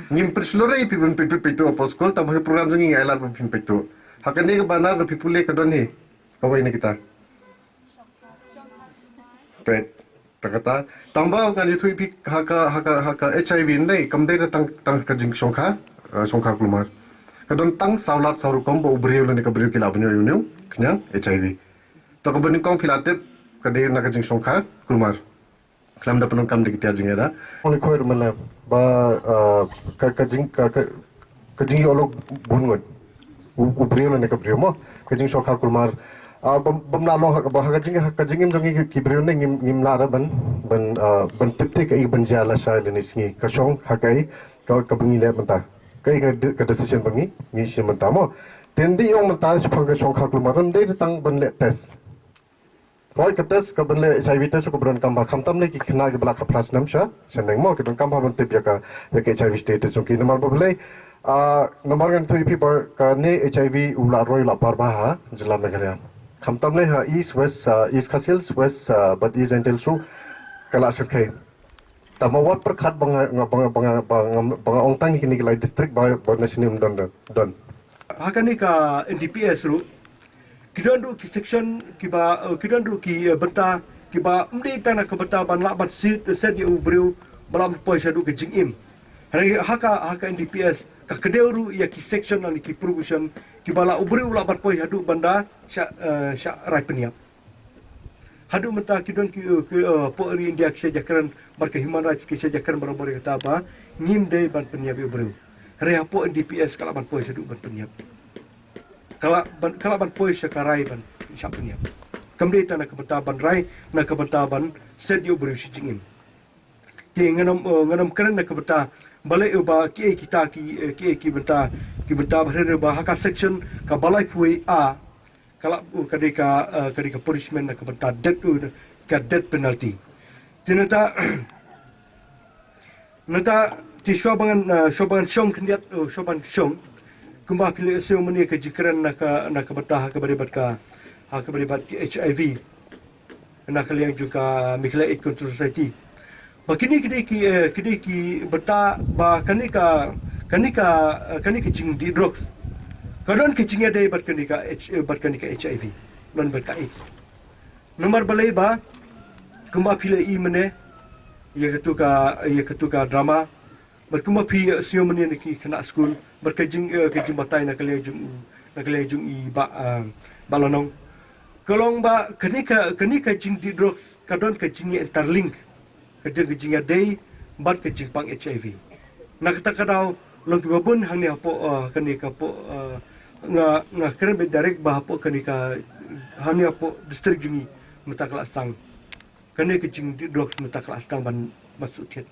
Ngim pynshlur ïa phi ban peit, peit, peit tuh ha post school, tang ba ha program jong ngi ngi ai lad ba phin peit tuh. Ha kane ka banner da phi pule ka don hi kawei na kita. Peit, ta kata. Tang ba ngan ïathuh ïa phi ha ka, ha ka, ha ka HIV ne, kam dei da tang, tang ka jingshongkha, eh, shongkha kulmar. Ka don tang saw lad saw rukom ba u briew lane ka briew ki lah ban ïoh ïa une u khñiang HIV. To kaba nyngkong phi la tip, ka dei na ka jingshongkha kulmar. Khlem da pyndonkam da ki tiar jingïada. Ong Lyngkhoi ruh mynne ba, ah, ka, ka jing, ka, ka, ka jingïoh lok bun ngut. U, u briew lane ka briew mo, ka jingshongkha kulmar. Ah, bym, bym lah long ha ka, ba ha ka jing, ha ka jingim jong ngi ki, ki briew ne ngim, ngim lah re ban, ban, ah, ban tip te kaei ban jia lashai lane sngi. Ka shong ha kaei ka, kaba ngi leh mynta. Kaei ka de-, ka decision ba ngi, ngi shim mynta mo. Te ynda ong mynta shaphang ka shongkha kulmar, ym dei tang ban leh test. Hooid, ka test, kaban leh HIV test ruh kaba donkam bha, khamtam lei ki khynnah kiba la khatphra snem sha, sha neng mo, ki donkam bha ban tip ïa ka, ïa ka HIV status jong ki. Namar balei, ah, namar ngan ïathuh ïa phi ba kane HIV u la roi, u la par bha ha jylla Meghalaya. Khamtam lei ha East, West, ah, East Khasi Hills, West, ah, bad East Jaintia Hills ruh ka la shyrkhei. Tangba wat pyrkhat ba nga, nga, ba nga, ba nga, ba nga, ba nga ong tang ïa kine ki lai district ba, ba na shane ym don, don, don. Ha kane ka NDPS ruh, ki don ruh ki section kiba, eh, ki don ruh ki, eh, bynta kiba ym dei tang na ka bynta ban lah ban set, set ïa u briew ba lah ban poi shaduh ka jingim. Hynrei ha ka, ha ka NDPS ka kdew ruh ïa ki section lane ki provision kiba lah u briew lah ban poi shaduh ban da shah, eh, shah rai pynïap. Haduh mynta ki don ki, eh, ki, eh, hapoh ri India ki sha ïakren bad ka human rights, ki sha ïakren barabor ïa kata ba ngim dei ban pynïap ïa u briew. Hynrei hapoh NDPS ka lah ban poi shaduh ban pynïap. Ka lah ban, ka lah ban poi sha ka rai ban shah pynïap. Kam dei tang na ka bynta ban rai, na ka bynta ban set ïa u briew sha jingim. Te ngan ym, eh, ngan ym kren na ka bynta balei, eh, ba kiei kita ki, eh, kiei ki bynta, ki bynta ba hynrei ba ha ka section kaba laiphew wei A ka lah, eh, ka dei ka, eh, ka dei ka punishment na ka bynta death, eh, ka death penalty. Te nangta, nangta te shuwa ba ngan, eh, shuwa ba ngan shong khyndiat, eh, shuwa ban shong, kumba phi la ïohsngew mynne ka jingkren na ka, na ka bynta ha kaba ïadei bad ka, ha kaba ïadei bad ki HIV na ka liang jong ka Meghalaya AIDS Control Society. Ba kine, kine ki, eh, kine ki bynta ba kane ka, kane ka, eh, kane ka jingdih drugs ka don ka jingïadei bad kane ka H-, eh, bad kane ka HIV, don bad ka AIDS. Namar balei ba kumba phi la ïohi mynne ïa katu ka, ïa katu ka drama, bad kumba phi, eh, sngew mynne na ki khynnah skul, bad ka jing, eh, ka jingbatai na ka liang jong, na ka liang jong i Bah, eh, Bah Lanong. Ka long ba kane ka, kane ka jingdih drugs ka don ka jingïa interlink. ka dei ka jingïadei bad ka jingpang H I V. Na kata ka daw long kiba bun hangne hapoh, uh, kane ka poh, uh, nga nga kren beit direct ba hapoh kane ka, hangne hapoh district jong ngi mynta ka la sdang. Kane ka jingdih drugs mynta ka la sdang ban ban shu thied.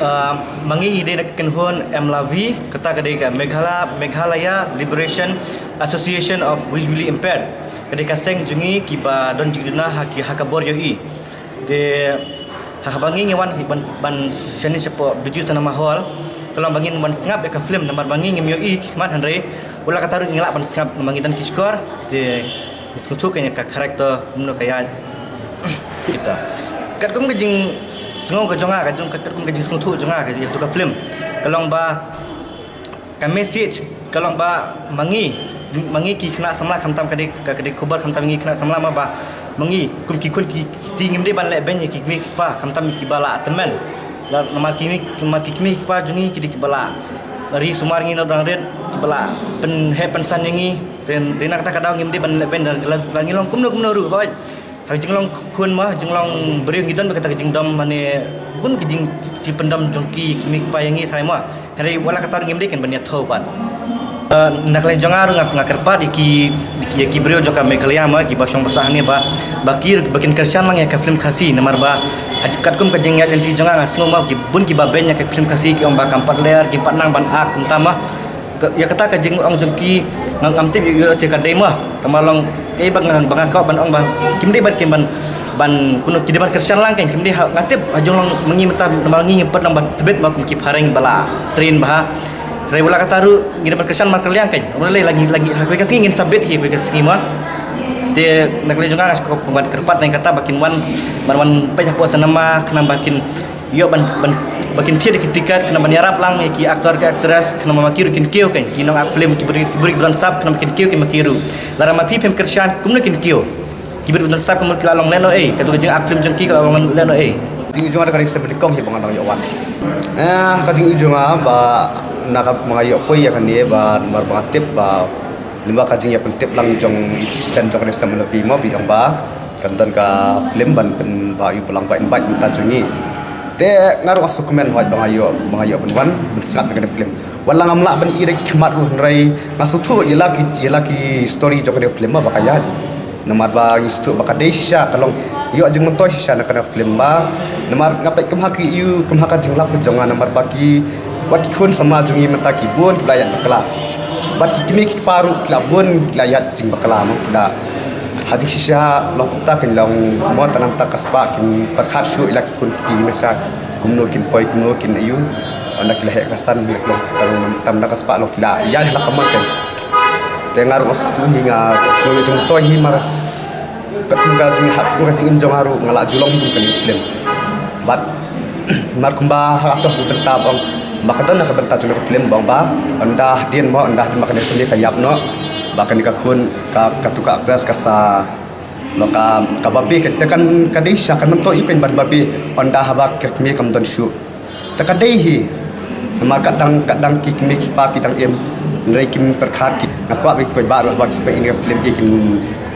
Ah, ma ngi dei na ka kynhun M L A V, kata ka dei ka Meghala-, Meghalaya Liberation Association of Visually Impaired. Ka dei ka seng jong ngi kiba don jingduna ha ki, ha ka bor ïohi. Te ha kaba ngi ngi wan ban, ban shane shapoh Bijou Cinema Hall, ka long ba ngin wan sngap ïa ka film namar ba ngi ngim ïohi khmat, hynrei wat la katta ruh ngi lah ban sngap namar ngi don ki shkor. Te ngi sngewthuh ka ïa ka character kumno ka ïaid. Kita. Katkum ka jingsngew ka jong nga, katkum, katkum ka jingsngewthuh jong nga ka ïa ka film, ka long ba ka message ka long ba ma ngi, ma ngi ki khynnah samla, khamtam ka dei, ka dei khubor khamtam ngi khynnah samla ma ba ma ngi kum ki khun ki kti ngim dei ban leh beiñ ïa ki kmie ki kpa, khamtam kiba la tymmen. La namar ki kmie, namar ki kmie ki kpa jong ngi ki dei kiba la ri sumar ngi na dang rit, kiba la pynheh pynsan ïa ngi. Rin, rin na kata ka daw ngim dei ban leh beiñ, la, la ngi long kumno kumno ruh, hooid. Ha ka jinglong khun ma, jinglong briew ngi don bad kata ka jingdom, mane bun ki jing, jingpyndom jong ki, ki kmie ki kpa ïa ngi tharai ma. Hynrei wat la katta ngim dei kin ban ïathuh pat. Eh, na ka liang jong nga ruh nga, nga kyrpad ïa ki, ïa ki briew jong ka Meghalaya ma, kiba shong ba sah hangne ba, ba ki, ba kin kyrshan lang ïa ka film Khasi, namar ba ha katkum ka jingïaid lynti jong nga, nga sngew ma ki bun kiba beiñ ïa ka film Khasi, ki ong ba kam pat ler, kim pat nang ban act kumta ma. Ka, ïa kata ka jingong jong ki nga ngam tip ïa, ïa, ïa ka dei ma. Tangba long kaei ba nga, ba nga kwah ban ong ba kim dei ban, kim ban, ban kumno, ki dei ban kyrshan lang kein, kim dei ha, nga tip ha jinglong ma ngi mynta, ma ngi ngim pat long ban tbit ma kum ki phareng ba la train bha. Hynrei wat la katta ruh ngi dei ban kyrshan markylliang kein. Ym lei, la ngi, la ngi ha kawei ka sngi ngin sa bit hi ha kawei ka sngi ma. Te na ka liang jong nga nga sngewbha ban kyrpad na kata ba kin wan, ban wan peit hapoh cinema khnang ba kin ïoh ban, ban, ba kin thied ïa ki tiket, khnang ban ïarap lang ïa ki actor ki actress, khnang ba ma ki ruh kin kiew kein, ki nong act film, ki briew, ki briew ba don sap, khnang ba kin kiew kein ma ki ruh. Lada ma phi phim kyrshan, kumno kin kiew? Ki briew ba don sap kumno ki la long lehnohei, kato ka jing act film jong ki ka la long lehnohei. Jingïohi jong nga da ka dei sep nyngkong hi ba nga dang ïoh wan. Eh, ka jingïohi jong nga ba na ka ba nga ïoh poi ïa kane ba namar ba nga tip ba lyngba ka jingïapyntip lang jong i president jong ka dei sep ma la phi mo, ba i ong ba kan don ka film ban pyn, ba ïoh ba lang ba invite mynta jong ngi. Te nga ruh nga sngewkmen hooid ba nga ïoh, ba nga ïoh ban wan ban sngap ïa kane ka film. Wat la ngam lah ban ïoh da ki khmat ruh hynrei nga sngewthuh ïa la ki, ïa la ki story jong kane ka film ba ka ïaid. Namar ba ngi sngewthuh ba ka dei shisha ka long ïoh jingmyntoi shisha na kane ka film ba. Namar nga peit kum ha ki ïoh, kum ha ka jinglap ka jong nga namar ba ki, wat ki khun samla jong ngi mynta ki bun ki ba la ïaid bakla. Bad ki kmie ki kpa ruh ki la bun ki la ïaid jingbakla mo, ki la ha jingshisha long kumta, kin long mo tang namar ka spah kin pyrkhat shuh ïa la ki khun ki kti nasa kumno kin poi kumno kin ïoh. Ynda ki la heh ka san, long tang namar ka spah long ki la ïaid ha la ka mar kein. Te nga ruh nga sngewthuh hi, nga sngewthuh jingmyntoi hi mar katkum ka jinghap, ka jingim jong nga ruh nga la ju long hi kum kane ka film. Bad mar kumba ha ka, to, ka bynta ba ong ba ka don na ka bynta jong ka film ba ong ba ynda hadien mo, ynda hadien ba kane ka kmie ka ïap noh, ba kane ka khun, ka, kato ka actress ka sa long ka, ka babe, ka, te kan, ka dei shisha kan myntoi ïa u kan ban babe ynda haba ka kmie kam don shuh. Te ka dei hi. Namar katdang, katdang ki kmie ki kpa ki dang im, hynrei kim pyrkhat ki. Nga kwah ba ki paidbah ruh ba ki peit ïa kane ka film ki kin,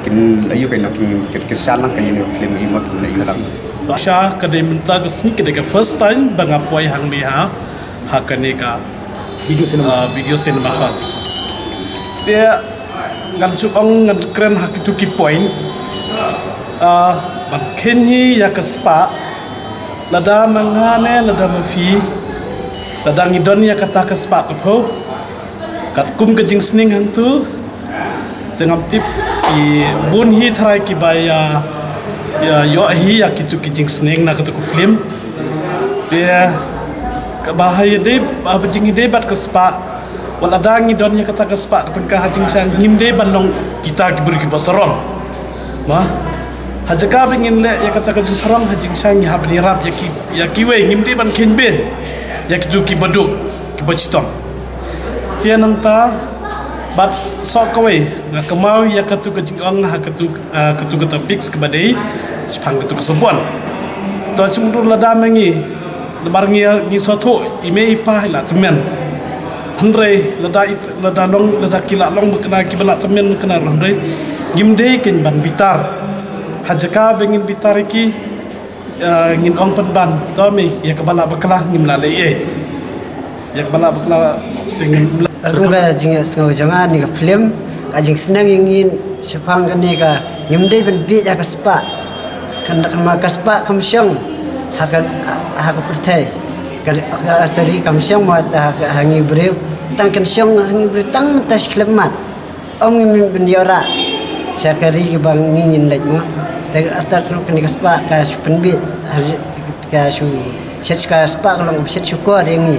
kin la ïoh, kin, kin, kin kyrshan lang ïa kane ka film, ïa ma kin la ïoh lang. Shisha ka dei mynta ka sngi ka dei ka first time ba nga poi hangne ha, ha kane ka Bijou Cinema, ah, Bijou Cinema Hall. Te ngan shu ong, ngan kren ha kito ki point. Ah, ban kheiñ hi ïa ka spah. Lada ma nga ne lada ma phi, lada ngi don ïa kata ka spah ka phew, katkum ka jingsneng hangto, te ngam tip ki bun hi tharai kiba ïa, ïa ïoh hi ïa kito ki jingsneng na kato ka film. Te kaba ha ïadei, haba jingïadei bad ka spah, wat lada ngi don ïa kata ka spah ka tyngka ha jingsneng, ngim dei ban long kita ki briew kiba sarong. Mo? Ha jaka ba ngin leh ïa kata ka jingsarong, ha jingshisha ngi hap ban ïarap ïa ki, ïa kiwei, ngim dei ban kheiñ beiñ ïa kitu kiba duk, kiba chitom. Te nangta bad soh kawei, nga kynmaw ïa katu ka jingong ha katu, ah, katu ka topic kaba dei shaphang katu ka sabon. To, shu mutdur lada ma ngi, namar ngi, ngi sngewthuh i mei i pa i la tymmen. Hynrei lada i, lada long, lada ki la long ba kane kiba la tymmen kane, hynrei ngim dei kein ban bitar. Ha jaka ba ngin bitar ïa ki, eh, ngin ong pynban, to mei, ïa kaba la bakla ngim lah leh ei. Ïa kaba la bakla te ngim lah. Kum ka jingsngew jong nga ha kane ka film, ka jingsneng ïa ngi shaphang kane ka, ngim dei ban bieit ïa ka spah. Kan, kan ma ka spah kam shong ha ka, ha ka pyrthei. Ka, ka, sorry, kam shong mo ha, ha ngi briew. Tang kan shong ha ngi briew tang ha shi khyllipmat. Ym ngim ban ïoh rah sha ka ri kaba ngi ngin leit mo. Te artat ruh kane ka spah ka shu pynbieit, ka shu shet, ka spah ka long shet shukor ïa ngi.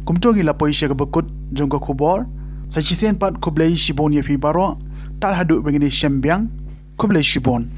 Kumto ngi la poi sha kaba kut jong ka khubor. Sa shisien pat khublei shibun ïa phi baroh. Tad haduh ba ngin ïashem biang, khublei shibun.